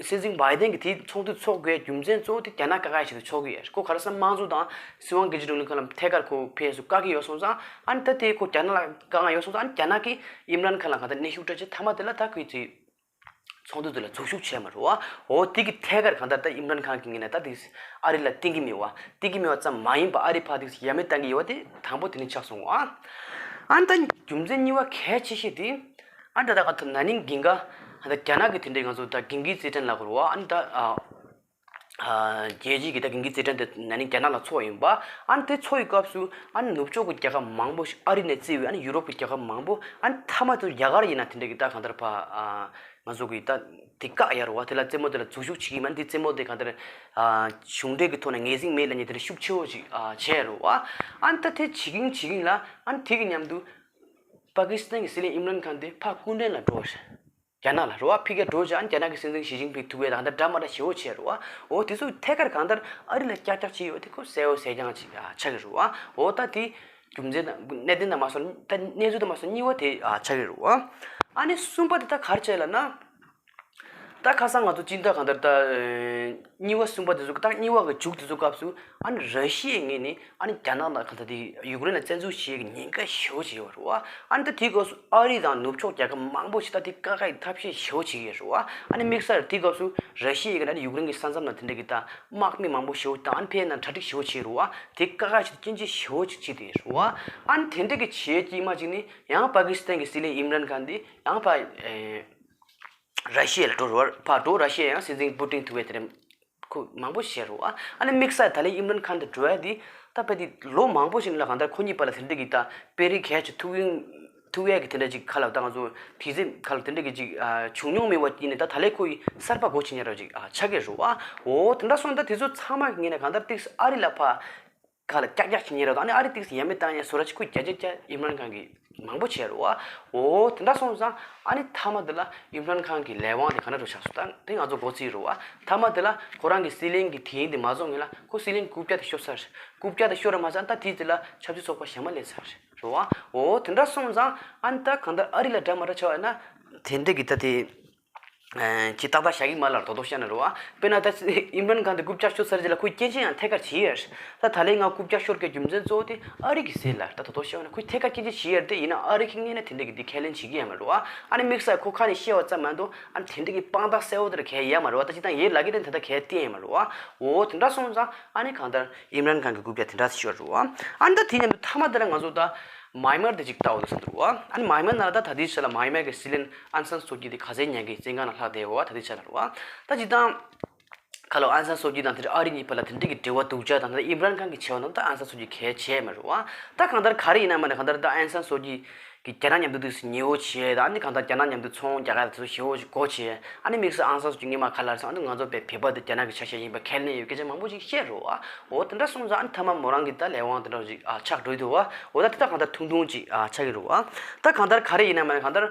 སྲིད་འཛིན་བྷའི་ཏན་གྱིས་དེ་ཚོགས་འདུ་ཚོགས་དགོས་རྒྱུ་མཚན་གཙོ་བོ་དེ་རྒྱ་ནག་བཀག་ཡ་ཆེད་དུ་ཚོགས་ཀྱི་ཡོད་རེད། ཁོ་ག་རེ་ཟེར་ན་དམངས་གཙོ་དང་སྲིད་དབང་སྒེར་གྱི་རིང་ལུགས་སྒང་ལ་ཐད་ཀར་ཁོ་ཕེབས་སུ་བཀག་གི་ཡོད་སོང་ཙང་ཨ་ནི་ད་དེ་ཁོ་རྒྱ་ནག་ལ་བཀག་ཡ་ཡོད་སོང་ཙང་ཨ་ནི་རྒྱ་ནག་གིས་ཨིམ་རན་ཁཱན་ལ་གང་ལྟར་གནོན་ཤུགས་སྤྲད་ཆེད་མཐའ་མ་དེ་ལ་ད་ཁོས་དེ་ཚོགས་འདུ་དེ་ལ་འཛུལ་ཞུགས་བྱས་མ་རེད་བ། འོ་དེ་གི་ཐད་ཀར་གང་ལྟར་ད་ཨིམ་རན་ཁཱན་གྱི་ངོས་ནས་ད་དེ་ཨ་རི་ལ་བརྟེན་གྱི་མེད་བ། བརྟེན་གྱི་མེད་བ་ཙམ་མ་ཡིན་པ་ཨ་རི་ཕར་དེ་ཡ་མེད་བཏང་གི་ཡོད་བ་དེ་དང་པོ་དེ་ནས་ཆགས་སོང་བ། ཨ་ནི་ད་རྒྱུ་མཚན་གཉིས་པ་གལ་ཆེ་ཤོས་དེ་ཨ་ནི་ད་ད་ག་ཐུབ་ན་ནིང་གིན་ག་ཨ་ད་རྒྱ་ནག་གི་དེ་འདྲའི་ང་ཚོ་ད་གིན་གི་རྩེད་འགྲན་ལ་གོ་རེད་བ། ཨ་ནི་ད་ཨ། རྒྱལ་སྤྱིའི་གི་ད་གིན་གི་རྩེད་འགྲན་དེ་ན་ནིང་རྒྱ་ནག་ལ་ཚོགས་ཡིན་པ། ཨ་ནི་དེ་ཚོགས་ཡི་སྐབས་སུ་ཨ་ནི་ནུབ་ཕྱོགས་ཀྱི་རྒྱལ་ཁབ་མང་པོ་ཞིག་ཨ་རི་ནས་བརྩིས་པའི་ཨ་ནི་ཡུ་རོབ་ཀྱི་རྒྱལ་ཁབ་མང་པོ་ཨ་ནི་མཐའ་མ་དུ་རྒྱ་གར་ཡིན་ན་དེ་འདྲ་གི་ད་གང་ལྟར་ཕ་ང་ཚོ་གི་ད་དེ་བཀག་ཡ་རུ་བ་དེ་ལ་རྩེད་མོ་དེ་ལ་འཛུལ་ཞུགས་བྱེད་ཀྱི་མ་འདི་རྩེད་མོ་དེ་གང་ལྟར་གཞུང་འབྲེལ་གི་ཐོག་ནས་ངེས་ཟིན་མེད་ལབ་མཁན་དེ་འདྲ་ཤུགས་ཆེ་བོ་ཞིག་བྱས་རུ་བ། ཨ་ནི་ད་དེ་བྱེད་ཀྱིན་བྱེད་ཀྱིན་ལ་ཨ་ནི་དེ་གི་མཉམ་དུ་པ་ཀི་སི་ཐན་གྱི་སྲིད་བློན་ཨིམ་རན་ཁཱན་དེ་ཕ་སྐུ་མགྲོན་ལ་འགྲོ་བ་རེད། རྒྱ་ནག་ལ་རེད་བ། ཕ་གིར་འགྲོ་བྱས་ཨ་ནི་རྒྱ་ནག་གི་སྲིད་འཛིན་ཞི་ཅིན་ཕིང་ཐུག་པའི་ད་ལྟ་འདྲ་མ་འདྲ་ཞེ་བོ་བྱས་རེད་བ། འོ་དེ་ཚོ་ཐད་ཀར་གང་ལྟར་ཨ་རི་ལ་ཀྱག་ཀྱག་བྱས་ཡོད་དེ་ཁོ་གསལ་བོ་གསལ་རྐྱང་ཅིག་ཆགས་ཀྱི་རེད་བ། འོ་ད་དེ་རྒྱུ་མཚན་དང་གནད་དོན་དང་མ་སོང་ད་གནས་ཚུལ་དང་མ་སོང་གཉིས་པ་དེ་ཆགས་ཀྱི་རེད་བ། ཨ་ནི་གསུམ་པ་དེ་ད་ག་རེ་བྱས་ལབ་ན། ད་ཁ་སང་ང་ཚོ་སྤྱི་ཟླ་གང་ལྟར་ད་གཉིས་པ་གསུམ་པ་དེ་ཚོ་ད་གཉིས་པ་གི་མཇུག་དེ་ཚོ་སྐབས་སུ། ཨ་ནི་ར་ཤི་ཡའི་ངོས་ནས་ཨ་ནི་རྒྱ་ནག་དང་གང་ལྟར་དེ་ཡུཀ་རེན་ལ་བཙན་འཛུལ་བྱེད་ཀྱི་ཉེན་ཁ་ཞེ་བོ་ཅིག་ཡོད་རེད་བ། ཨ་ནི་ད་དེའི་སྐབས་སུ་ཨ་རི་དང་ནུབ་ཕྱོགས་རྒྱལ་ཁབ་མང་པོ་ཞིག་ད་དེ་བཀག་ཁ་ཡི་ཐབས་ཤེས་ཞེ་བོ་བྱེད་ཀྱི་ཡོད་རེད་བ། ཨ་ནི་དམིགས་བསལ་དེའི་སྐབས་སུ་ར་ཤི་ཡའི་ཨ་ནི་ཡུཀ་རེན་གྱི་ས་མཚམས་ལ་དེ་འདྲ་གི་ད་དམག་མི་མང་པོ་ཞེ་བོ་དང་ཨ་ནི་ཕའི་ནང་གྲ་སྒྲིག་ཞེ་བོ་བྱེད་རེད་བ། དེ་བཀག་ཁ་ཞིག་སྐྱོན་ཅི་ཞེ་བོ་ཅིག་བྱེད་དེ་རེད་བ། ཨ་ནི་དེ་འདྲ་གི་བྱེད་དཀྱིལ་མ་ཅིག་ནི་ཡང་པ་ཀི་སི་ཐན་གྱི་སྲིད་བློན་ཨིམ་རན་ཁཱན་དེ་ཡང་ཕ་ར་ཤི་ཡ་ལ་འགྲོ་རུ་བ། ཕར་འགྲོ། ར་ཤི་ཡ་ཡང་སྲིད་འཛིན་པུ་ཏིན་ཐུག་པའི་དེ་རིང་ཁོ་མང་པོ་བཤད་རུ་བ། ཨ་ནི་དམིགས་བསལ་ད་ལན་ཨིམ་རན་ཁཱན་དེ་འགྲོ་ཡ་དེ་ད་དཔེ་དེ་ལོ་མང་པོ་ཞིག་ལ་གང་ལྟར་ཁོ་གཉིས་བར་ལ་དེ་འདྲ་གི་ད་དཔེ་རིགས་གལ་ཆེ་ཐུག་ཡོང་ཐུག་ཡ་གི་དེ་འདྲ་ཅིག་ཁ་ལ་ད་ང་ཚོ་དུས་ཚོད་ཁ་ལ་དེ་འདྲ་གི་ཅིག་བྱུང་མྱོང་མེད་པ་ཡིན་ནི་ད་ད་ལན་ཁོ་ཡི་གསར་པ་སྒོ་ཕྱེ་ཉེ་ར་ཅིག་ཆགས་ཀྱི་རུ་བ། འོ་དེ་འདྲ་སོང་ད་དེ་ཚོ་ཚང་མ་གི་ངོས་ནས་གང་ལྟར་ཏིག་ཨ་རི་ལ་ཕ། ཁ་ལ་ཀྱག་ཀྱག་བྱེད་ཉེ་ར་དང་ཨ་ནི་ཨ་རི་ཏིག་ཡ་མེད་བཏང་ཡ་བཟོ་ར་ཅིག་ཁོས་བརྒྱ་ཆ་བརྒྱ་ཨིམ་རན་ཁཱན་གིས་མང་པོ་བྱས་རུ་བ། འོ་དེ་འདྲ་སོང་ཙང་ཨ་ནི་མཐའ་མ་དེ་ལ་ཨིམ་རན་ཁཱན་གི་ལས་དབང་དེ་ག་འདྲ་འགྲོ་ཆགས་སོང་ད་དེ་ང་ཚོ་མགོ་ཚོས་རུ་བ། མཐའ་མ་དེ་ལ་ཁོ་རང་གི་སྲིད་བློན་གི་དེ་ཡིན་དེ་མ་རྫོགས་ངེས་ལ་ཁོ་སྲིད་བློན་རྐུབ་བཀྱག་དེ་ཤོར་ཚར། རྐུབ་བཀྱག་དེ་ཤོར་ར་མ་ཚད་ད་དེ་དེ་ལ་ཆབ་སྲིད་ཚོགས་པ་གཞན་མ་སླེབས་ཚར་རུ་བ། འོ་དེ་འདྲ་སོང་ཙང་ཨ་ནི་ད་གང་ལྟར་ཨ་རི་ལ་འདྲ་མ་འདྲ་ཆགས་ཡོད་ན་དེ་འདྲ་གི་ད་དེ། ཅི་ཏག་ཏག་བཞག་གི་མ་ལ་རྡོག་རྡོག་བཤད་ན་རུ་བ། དཔེར་ན་ད་ཨིམ་རན་ཁཱན་དེ་རྐུབ་བཀྱག་ཤོར་ཚར་རྗེས་ལ་ཁོས་སྐྱོན་ཆ་ཡང་ཐད་ཀར་བྱེད་ཡོད། ད་ད་ལན་ང་རྐུབ་བཀྱག་ཤོར་གྱི་རྒྱུ་མཚན་གཙོ་བོ་དེ་ཨ་རི་གི་སེལ་ལ་ད་ད་དོ་ཤེས་བ་ན་ཁོས་ཐད་ཀར་སྐྱོན་ཆ་བྱེད་ཡོད་དེ་ཡིན་ན་ཨ་རི་གི་ངོས་ནས་དེ་འདྲ་གི་དེ་ཁས་ལེན་བྱེད་ཀྱི་ཡོད་མ་རུ་བ། ཨ་ནི་དམིགས་བསལ་ཁོ་ཁ་ནས་བཤད་བ་ཙམ་མ་གཏོགས་ཨ་ནི་དེ་འདྲ་གི་དཔང་རྟགས་གསལ་བོ་དེ་ར་གས་ཡོད་མ་རུ་བ། ད་ཅི་ད་ཡེ་ལ་གི་དེ་ད་ད་གས་བསྟན་ཡོད་མ་རུ་བ། འོ་དེ་འདྲ་སོང་ཙང་ཨ་ནི་གང་ལྟར་ཨིམ་རན་ཁཱན་གི་རྐུབ་བཀྱག་དེ་འདྲ་ཤོར་རུ་བ། ཨ་ནི་ད་དེ་མཉམ་དུ་མཐའ་མ་དེ་ལ་ང་ཚོ་ད། མཱི་མར་དེ་ཅིག་ལྟ་འོ་དེ་ཟེར་འདུག་བ། ཨ་ནི་མཱི་མར་ནང་ལ་ད་ད་ལྟའི་ཆ་ལ་མཱི་མར་གྱི་སྲིད་བློན་ཨང་སན་སོ་ཇི་དེ་ག་ཚད་ཉན་གི་བཙོན་ཁང་ནང་ལྷག་བསྡད་ཡོད་བ་ད་ལྟའི་ཆ་ལ་རུ་བ། ད་ཅི་དང་། ཁ་ལོ་ཨང་སན་སོ་ཇི་དང་དེ་ཨ་རི་གཉིས་བར་ལ་དེ་འདྲ་གི་འབྲེལ་བ་སྡུག་ཅག་དང་ད་ཨིམ་རན་ཁཱན་གྱི་བྱས་པ་ནང་ད་ཨང་སན་སོ་ཇི་གལ་ཆེ་མ་རུ་བ། ད་གང་ལྟར་ག་རེ་ཡིན་ན་མ་ནི་གང་ལྟར་ད་ཨང་སན་སོ་ཇི་གི་རྒྱ་ནག་མཉམ་དུ་དུས་སུ་ཉེ་བོ་བྱས་ད་ཨ་ནི་གང་ལྟར་རྒྱ་ནག་མཉམ་དུ་ཚོང་རྒྱག་ག་ད་དུ་ཞེ་བོ་ཞིག་སྒོ་ཕྱེ། ཨ་ནི་དམིགས་སུ་ཨང་སན་སོ་ཇི་སྔོན་མ་ཁ་ལར་སོང་ཨ་ནི་ང་ཚོ་བོད་བོད་དུ་རྒྱ་ནག་གི་ཆ་ཤས་ཡིན་པ་ཁས་ལེན་ཡོད་སྐད་ཆ་མང་པོ་ཞིག་བཤད་རུ་བ། འོ་དེ་འདྲ་སོང་ཙང་ཨ་ནི་མཐའ་མ་མོ་རང་གི་ད་ལས་དབང་དེ་འདྲ་ཞིག་ཨ་ཆགས་འགྲོ་ཡི་འདུག་བ། འོ་ད་དེ་ད་གང་ལྟར་ཐུང་ཐུང་ཅིག་ཨ་ཆགས་ཀྱི་རུ་བ། ད་གང་ལྟར་ག་རེ་ཡིན་ན་མ་ནི་གང་ལྟར་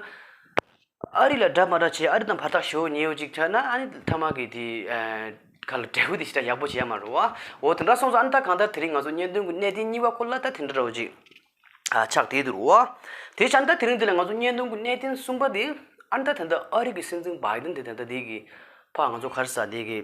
ཨ་རི་ལ་འདྲ་མ་འདྲ་བྱས་ཨ་རི་དང་བར་ཐག་ཞེ་བོ་ཉེ་བོ་ཅིག་ཆགས་ན་ཨ་ནི་མཐའ་མ་གི་དེ་ཨ་ག་ལ་འབྲས་བུ་དེ་ཞེ་དྲག་ཡག་པོ་བྱས་ཡ་མ་རུ་བ། འོ་དེ་འདྲ་སོང་ཙང་ཨ་ནི་ད་གང་ལྟར་དེ་རིང་ང་ཚོ་བརྙན་ཐུང་གི་གནད་དོན་གཉིས་པ་སྐོར་ལ་ད་དེ་འདྲ་འདྲ་བོ་ཅིག་ཨ་ཆགས་བསྡད་འདུག་རུ་བ། དེ་ཆ་ནི་ད་དེ་རིང་འདི་ལ་ང་ཚོ་བརྙན་ཐུང་གི་གནད་དོན་གསུམ་པ་དེ་ཨ་ནི་ད་ད་ལྟ་ཨ་རི་གི་སྲིད་འཛིན་བྷའི་ཏན་དེ་ད་ལྟ་དེ་གི་ཕ་ང་ཚོ་ག་རེ་ཟ་དེ་གི་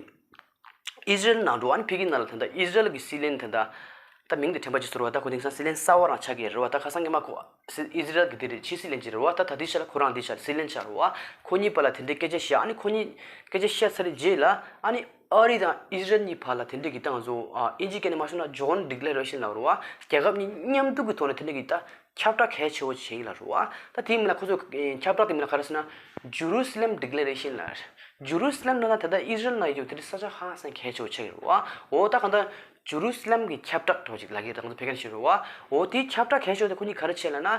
ཨི་ཟི་རལ་ནང་འགྲོ་ཨ་ནི་ཕ་གི་ནང་ལ་ད་ལྟ་ཨི་ཟི་རལ་གི་སྲིད་བློན་ད་ལྟ་ ད་མིང་དེ་དྲན་པ་ཅིག་ཟེར་བ། ད་ཁོ་དེང་སང་སྲིད་བློན་གསར་བ་རང་ཆགས་ཀྱི་རེད་བ། ད་ཁ་སང་གི་མ་ཁོ་སི་ཨི་ཟི་རལ་གི་དེ་རེད། ཕྱི་སྲིད་བློན་ཅིག་རེད་བ། ད་ད་ལྟའི་ཆ་ལ་ཁོ་རང་འདི་ཆ་ལ་སྲིད་བློན་ཆགས་རེད་བ། ཁོ་གཉིས་བར་ལ་དེ་འདྲའི་སྐད་ཆ་བཤད། ཨ་ནི་ཁོ་གཉིས་སྐད་ཆ་བཤད་ཚར་རྗེས་ལ། ཨ་ནི་ཨ་རི་དང་ཨི་ཟི་རལ་གཉིས་བར་ལ་དེ་འདྲའི་གི་ད་ང་ཚོ་ཨ་ཨིན་ཇིའི་སྐད་ནས་མ་ཤོད་ན་ཇོན་ཌི་ཀི་ལེ་རེ་ཤན་ལབ་རེད་བ། རྒྱལ་ཁབ་གཉིས་མཉམ་འདུས་ཀྱི་ཐོག་ནས་དེ་འདྲའི་གི་ད་ཁྱབ་བསྒྲགས་གལ་ཆེ་བོ་བྱེད་ཡིན་ལབ་རེད་བ། ད་དེའི་མིང་ལ་ཁོ་ཚོ་ཁྱབ་བསྒྲགས་དེ་མིང་ལ་ག་རེ་ཟེར་ན། ཇུ་རུ་སི་ལེམ་ཌི་ཀི་ལེ་རེ་ཤན་ལབ་རེད། ཇུ་རུ་སི་ལེམ་ལབ་ན་ད་ལྟ་ཨི་ཟི་རལ་ནང་ཡོད་དེ་འདྲའི་ས་ཆ་ཧང་སང་གལ་ཆེ་བོ་ཆགས་ཡོད་རེད་བ། འོ་ད་གང་ལྟར་ཇུ་རུ་སི་ལེམ་གྱི་ཁྱབ་བསྒྲགས་འདྲ་བོ་ཅིག་ལབ་ཀྱི་རེད། ད་ང་ཚོ་བོད་སྐད་ནང་བཤད་རེད་བ། འོ་དེའི་ཁྱབ་བསྒྲགས་གལ་ཆེ་བོ་དེ་ཁོ་གཉིས་ག་རེ་བྱས་ལབ་ན།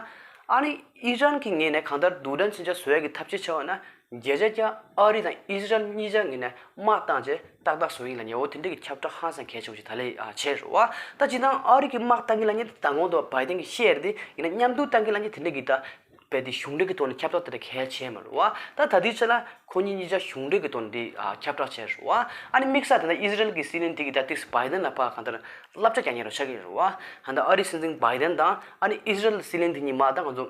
ཨ་ནི་ཨི་རན་གྱི་ངོས་ནས་གང་ལྟར་རྡུལ་ཕྲན་མཚོན་ཆ་བཟོ་ཡ་གི་ཐབས་ཤེས་བྱས་པ་ན། བརྒྱ་ཆ་བརྒྱ་ཨ་རི་དང་ཨི་ཟི་རལ་གཉིས་ཆ་ངོས་ནས་དམག་བཏང་བྱས་ཏག་ཏག་བཟོ་ཡིན་ལབ་མཁན། འོ་དེ་འདྲ་གི་ཁྱབ་བསྒྲགས་ཧང་སང་གལ་ཆེ་བོ་ཞིག་ད་ལས་ཨ་བྱས་རེད་བ། ད་སྤྱིར་བཏང་ཨ་རི་གི་དམག་བཏང་གི་ལབ་མཁན་དེ་མདང་དགོང་དུ་བྷའི་ཌེན་གྱིས་བཤད་རེད་དེ། ཡིན་ན་མཉམ་དུ་བཏང་གི་ལབ་མཁན་དེ་འདྲ་གི་ད་རྦད་དེ་གཞུང་འབྲེལ་གྱི་ཐོག་ནས་ཁྱབ་བསྒྲགས་དེ་འདྲ་གལ་ཆེ་མ་རེད་བ། ད་ད་ལྟའི་ཆ་ལ་ཁོ་གཉིས་གཉིས་ཆ་གཞུང་འབྲེལ་གྱི་ཐོག་ནས་དེ་ཨ་ཁྱབ་བསྒྲགས་བྱས་རེད་བ། ཨ་ནི་དམིགས་བསལ་དེ་འདྲ་ཨི་ཟི་རལ་གྱི་སྲིད་བློན་དེ་གིས་ད་ཏིག་བྷའི་ཌེན་ལ་ཕར་གང་ལྟར་བསླབ་བྱ་རྒྱག་མཁན་རང་ཆགས་ཀྱི་རེད་བ། ད་ལྟ་ཨ་རིའི་སྲིད་འཛིན་བྷའི་ཌེན་དང་ཨ་ནི་ཨི་ཟི་རལ་སྲིད་བློན་དེ་གཉིས་མ་ད་ང་ཚོ་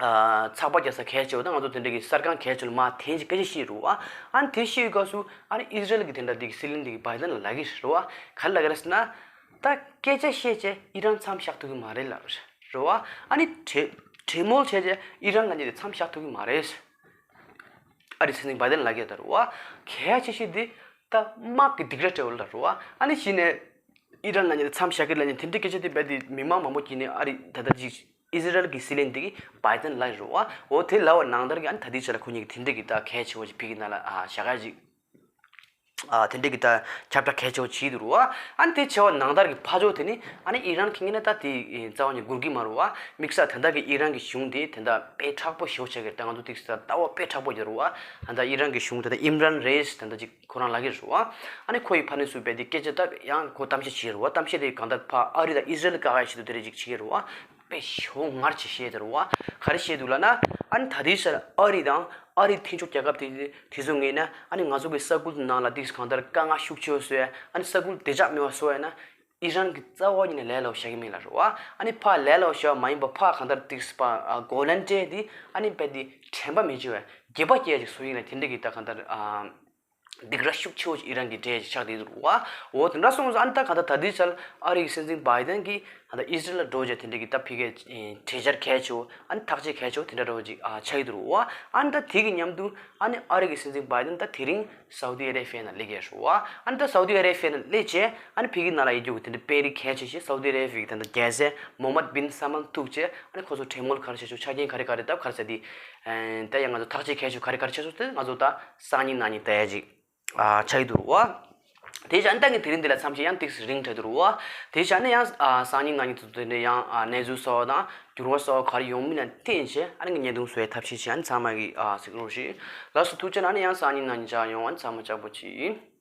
ཨ་ཚགས་པར་རྒྱག་ས་གལ་ཆེ་བ་དང་། ང་ཚོ་དེ་འདྲ་གི་གསར་ཁང་གལ་ཆེ་བ་ལ་མར་ཐེངས་གཅིག་སྐད་ཆ་བཤད་རེད་བ། ཨ་ནི་དེ་བཤད་པའི་སྐབས་སུ་ཨ་ནི་ཨི་ཟི་རལ་གྱི་དེ་འདྲ་དེ་གི་སྲིད་བློན་དེ་གིས་བྷའི་ཌེན་ལ་ལབ་ཀྱི་རེད་བ། ག་རེ་ལབ་ཀྱི་རེད་ཟེར་ན། ད་སྐད་ཆ་བཤད་བྱས་ཨི་རན་མཚམས་བཞག་ཐུབ་ཀྱི་མ་རེད་ལབ་རེད་བ། ཨ་ནི་གྲོས་གྲོས་མོལ་བྱས་བྱས་ཨི་རན་ལབ་མཁན་དེ་མཚམས་བཞག་ཐུབ་ཀྱི་མ་རེད། ཨ་རིའི་སྲིད་འཛིན་བྷའི་ཌེན་ལབ་ཀྱི་ཡོད་རེད་བ། གལ་ཆེ་ཤོས་དེ་ད་དམག་གི་སྡིགས་ར་སྤྲད་པ་ལབ་རེད་བ། ཨ་ནི་གཞི་ནས་ཨི་རན་ལབ་མཁན་དེ་མཚམས་བཞག་གི་ལབ་མཁན་དེ་འདྲའི་སྐད་ཆ་དེ་རྦད་དེ་མི་མང་མང་པོ་དཀྱིལ་ནས་ཨ་རི་ད་ལྟ་ཅིག་ཨི་ཟི་རལ་གྱི་སྲིད་བློན་དེ་གིས་བྷའི་ཌེན་ལབ་རེད་བ། འོ་དེ་ལབ་པ་ནང་ལྟར་གྱི་ཨ་ནི་ད་ལྟའི་ཆ་ལ་ཁོ་གཉིས་ཀྱིས་དེ་འདྲ་གི་ད་གལ་ཆེ་བོ་ཞིག་ཕ་གི་ནང་ལ་ཨ་བཞག་ཡ་ཅིག་ཨ་དེ་འདྲ་གི་ད་ཁྱབ་བསྒྲགས་གལ་ཆེ་བོ་བྱས་འདུག་རེད་བ། ཨ་ནི་དེ་བྱས་པ་ནང་ལྟར་གྱི་ཕར་ཕྱོགས་དེ་ནི་ཨ་ནི་ཨི་རན་གྱི་ངོས་ནས་ད་དེ་རྩ་བ་ནས་འགུལ་གྱི་མ་རེད་བ། དམིགས་བསལ་ད་ལྟ་གི་ཨི་རན་གྱི་གཞུང་དེ་དེ་འདྲ་དཔེ་མཁྲེགས་པོ་ཞེ་པོ་ཆགས་ཀྱི་རེད། ད་ང་ཚོ་ཏིག་ཙམ་ལྟ་བ་དཔེ་མཁྲེགས་པོ་ཡོད་རེད་བ། ད་ལྟ་ཨི་རན་གྱི་གཞུང་དེ་ད་ཨིམ་རན་རེད་ཟེར་ད་ལྟ་ཅིག་ཁོ་རང་ལབ་ཀྱི་རེད་བ། ཨ་ནི་ཁོ་ཡི་ཕ་ནས་སུ་བས་དེ་སྐད་ཆ་ད་ཡང་ཁོ་གཏམ་བཤད་བྱས་རེད་བ། གཏམ་བཤད་དེ་གང་ལྟར་ཕར་ཨ་རི་དང་ཨི་ཟི་རལ་བཀག་ཡ་ཆེད་དུ་དེ་འདྲ་ཅིག་བྱེད་ཀྱི་རེད་བ། དཔེ་ཞེ་པོ་ངར་ཆེ་བཤད་དེ་རེད་བ། ག་རེ་བཤད་འདུག་ལབ་ན། ཨ་ནི་ད་ལྟའི་ཆར་ཨ་རི་དང་ཨ་རིའི་མཐུན་ཕྱོགས་རྒྱལ་ཁབ་དེ་དེ་ཚོ་ངོས་ནས་ཨ་ནི་ང་ཚོ་གི་ས་ཁུལ་དེ་ནང་ལ་ཏིག་ཙམ་གང་ལྟར་དཀའ་ངལ་ཤུགས་ཆེ་བཟོ་ཡ། ཨ་ནི་ས་ཁུལ་བདེ་འཇགས་མེད་པ་བཟོ་ཡ་ན། ཨི་རན་གྱིས་རྩ་བ་ཉིད་ནས་ལས་སླ་པོ་བཞག་གི་མེད་ལབ་རེད་བ། ཨ་ནི་ཕར་ལས་སླ་པོ་བཞག་པ་མ་ཡིན་པ་ཕར་གང་ལྟར་ཏིག་ཙམ་ཕར་ཨ་གོ་ལན་སྤྲད་དེ་ཨ་ནི་རྦད་དེ་དྲན་པ་མི་བརྗེད་པའི་སྒྱིད་པ་སྐྱེ་ཡ་ཅིག་བཟོ་ཡིན་ལ། དེ་འདྲ་གི་ད་གང་ལྟར་ཨ་སྡིགས་ར་ཤུགས་ཆེ་བོ་ཅིག་ཨི་རན་གྱིས་སྤྲད་ཅིག་ཆགས་བསྡད་འདུག་བ། འོ་དེ་འདྲ་སོང་ཙང་ཨ་ནི་ད་གང་ལྟར་ད་ལྟའི་ཆར་ཨ་རི་གི་སྲིད་འཛིན་བྷའི་ཌེན་གྱིས་ད་ལྟ་ཨི་ཟི་རལ་ལ་འགྲོ་བྱས་དེ་འདྲ་གི་ད་ཕ་གིའི་གྲོས་འཆར་གལ་ཆེ་བོ། ཨ་ནི་ཐག་གཅོད་གལ་ཆེ་བོ་དེ་འདྲ་འདྲ་བོ་ཅིག་ཨ་ཆགས་ཀྱི་འདུག་བ། ཨ་ནི་ད་དེ་གི་མཉམ་དུ་ཨ་ནི་ཨ་རི་གི་སྲིད་འཛིན་བྷའི་ཌེན་ད་དེ་རིང་སའུ་དི་ཨ་རེ་བྷི་ཡ་ནང་སླེབས་ཀྱི་རེད་བ། ཨ་ནི་ད་སའུ་དི་ཨ་རེ་བྷི་ཡ་ནང་སླེབས་བྱས་ཨ་ནི་ཕ་གི་ནང་ལ་ཡོད་རྒྱུ་གི་དེ་འདྲ་དཔོན་རིགས་གལ་ཆེ་ཤོས་སའུ་དི་ཨ་རེ་བྷི་ཡ་གི་ད་ལྟ་རྒྱལ་སྲས་མོ་ཧམ་མད་བིན་སལ་མཱན་ཐུག་བྱས། ཨ་ནི་ཁོ་ཚོ་གྲོས་མོལ་ག་རེ་བྱས་ཆོག་ཆ་རྐྱེན་ག་རེ་ག་རེ་ད་ག་རེ་ཟེར་དེ། ཨེ་ད་ཡང་ང་ཚོ་ཐག་གཅོད་གལ་ཆེ་ག་རེ་ག་རེ་བྱས་སོང་དེ་ང་ཚོ་ད་སང་ཉིན་གནངས་ཉིན་ལྟ་ཡ་ཅིག་ཨ་ཆགས་ཀྱི་འདུག་རེད་བ། དེ་བཞིན་ད་ངས་དེ་རིང་འདི་ལ་མཚམས་བཞག་ཡང་ཏིག་ཙམ་རིང་དྲགས་འདུག་རེད་བ། དེ་བཞིན་ཡང་ཨ་སང་ཉིན་གནངས་ཉིན་དུ་དེ་འདྲ་ཡང་ཨ་གནས་ཚུལ་གསར་བ་དང་འགྱུར་བ་གསར་བ་ག་རེ་ཡོང་མིན་ལ་བལྟས་བྱས་ཨ་ནི་ངས་བརྙན་ཐུང་བཟོ་ཡའི་ཐབས་ཤེས་བྱས། ཨ་ནི་ཚང་མ་གིས་ཨ་གཟིགས་རོགས་ཞུ། ལགས་སོ་ཐུགས་རྗེ་ཆེ། ཨ་ནི་ཡང་སང་ཉིན་གནངས་ཉིན་མཇལ་ཡོང་། ཨ་ནི་ཚང་མ་ལྕགས་པོ་གྱིས།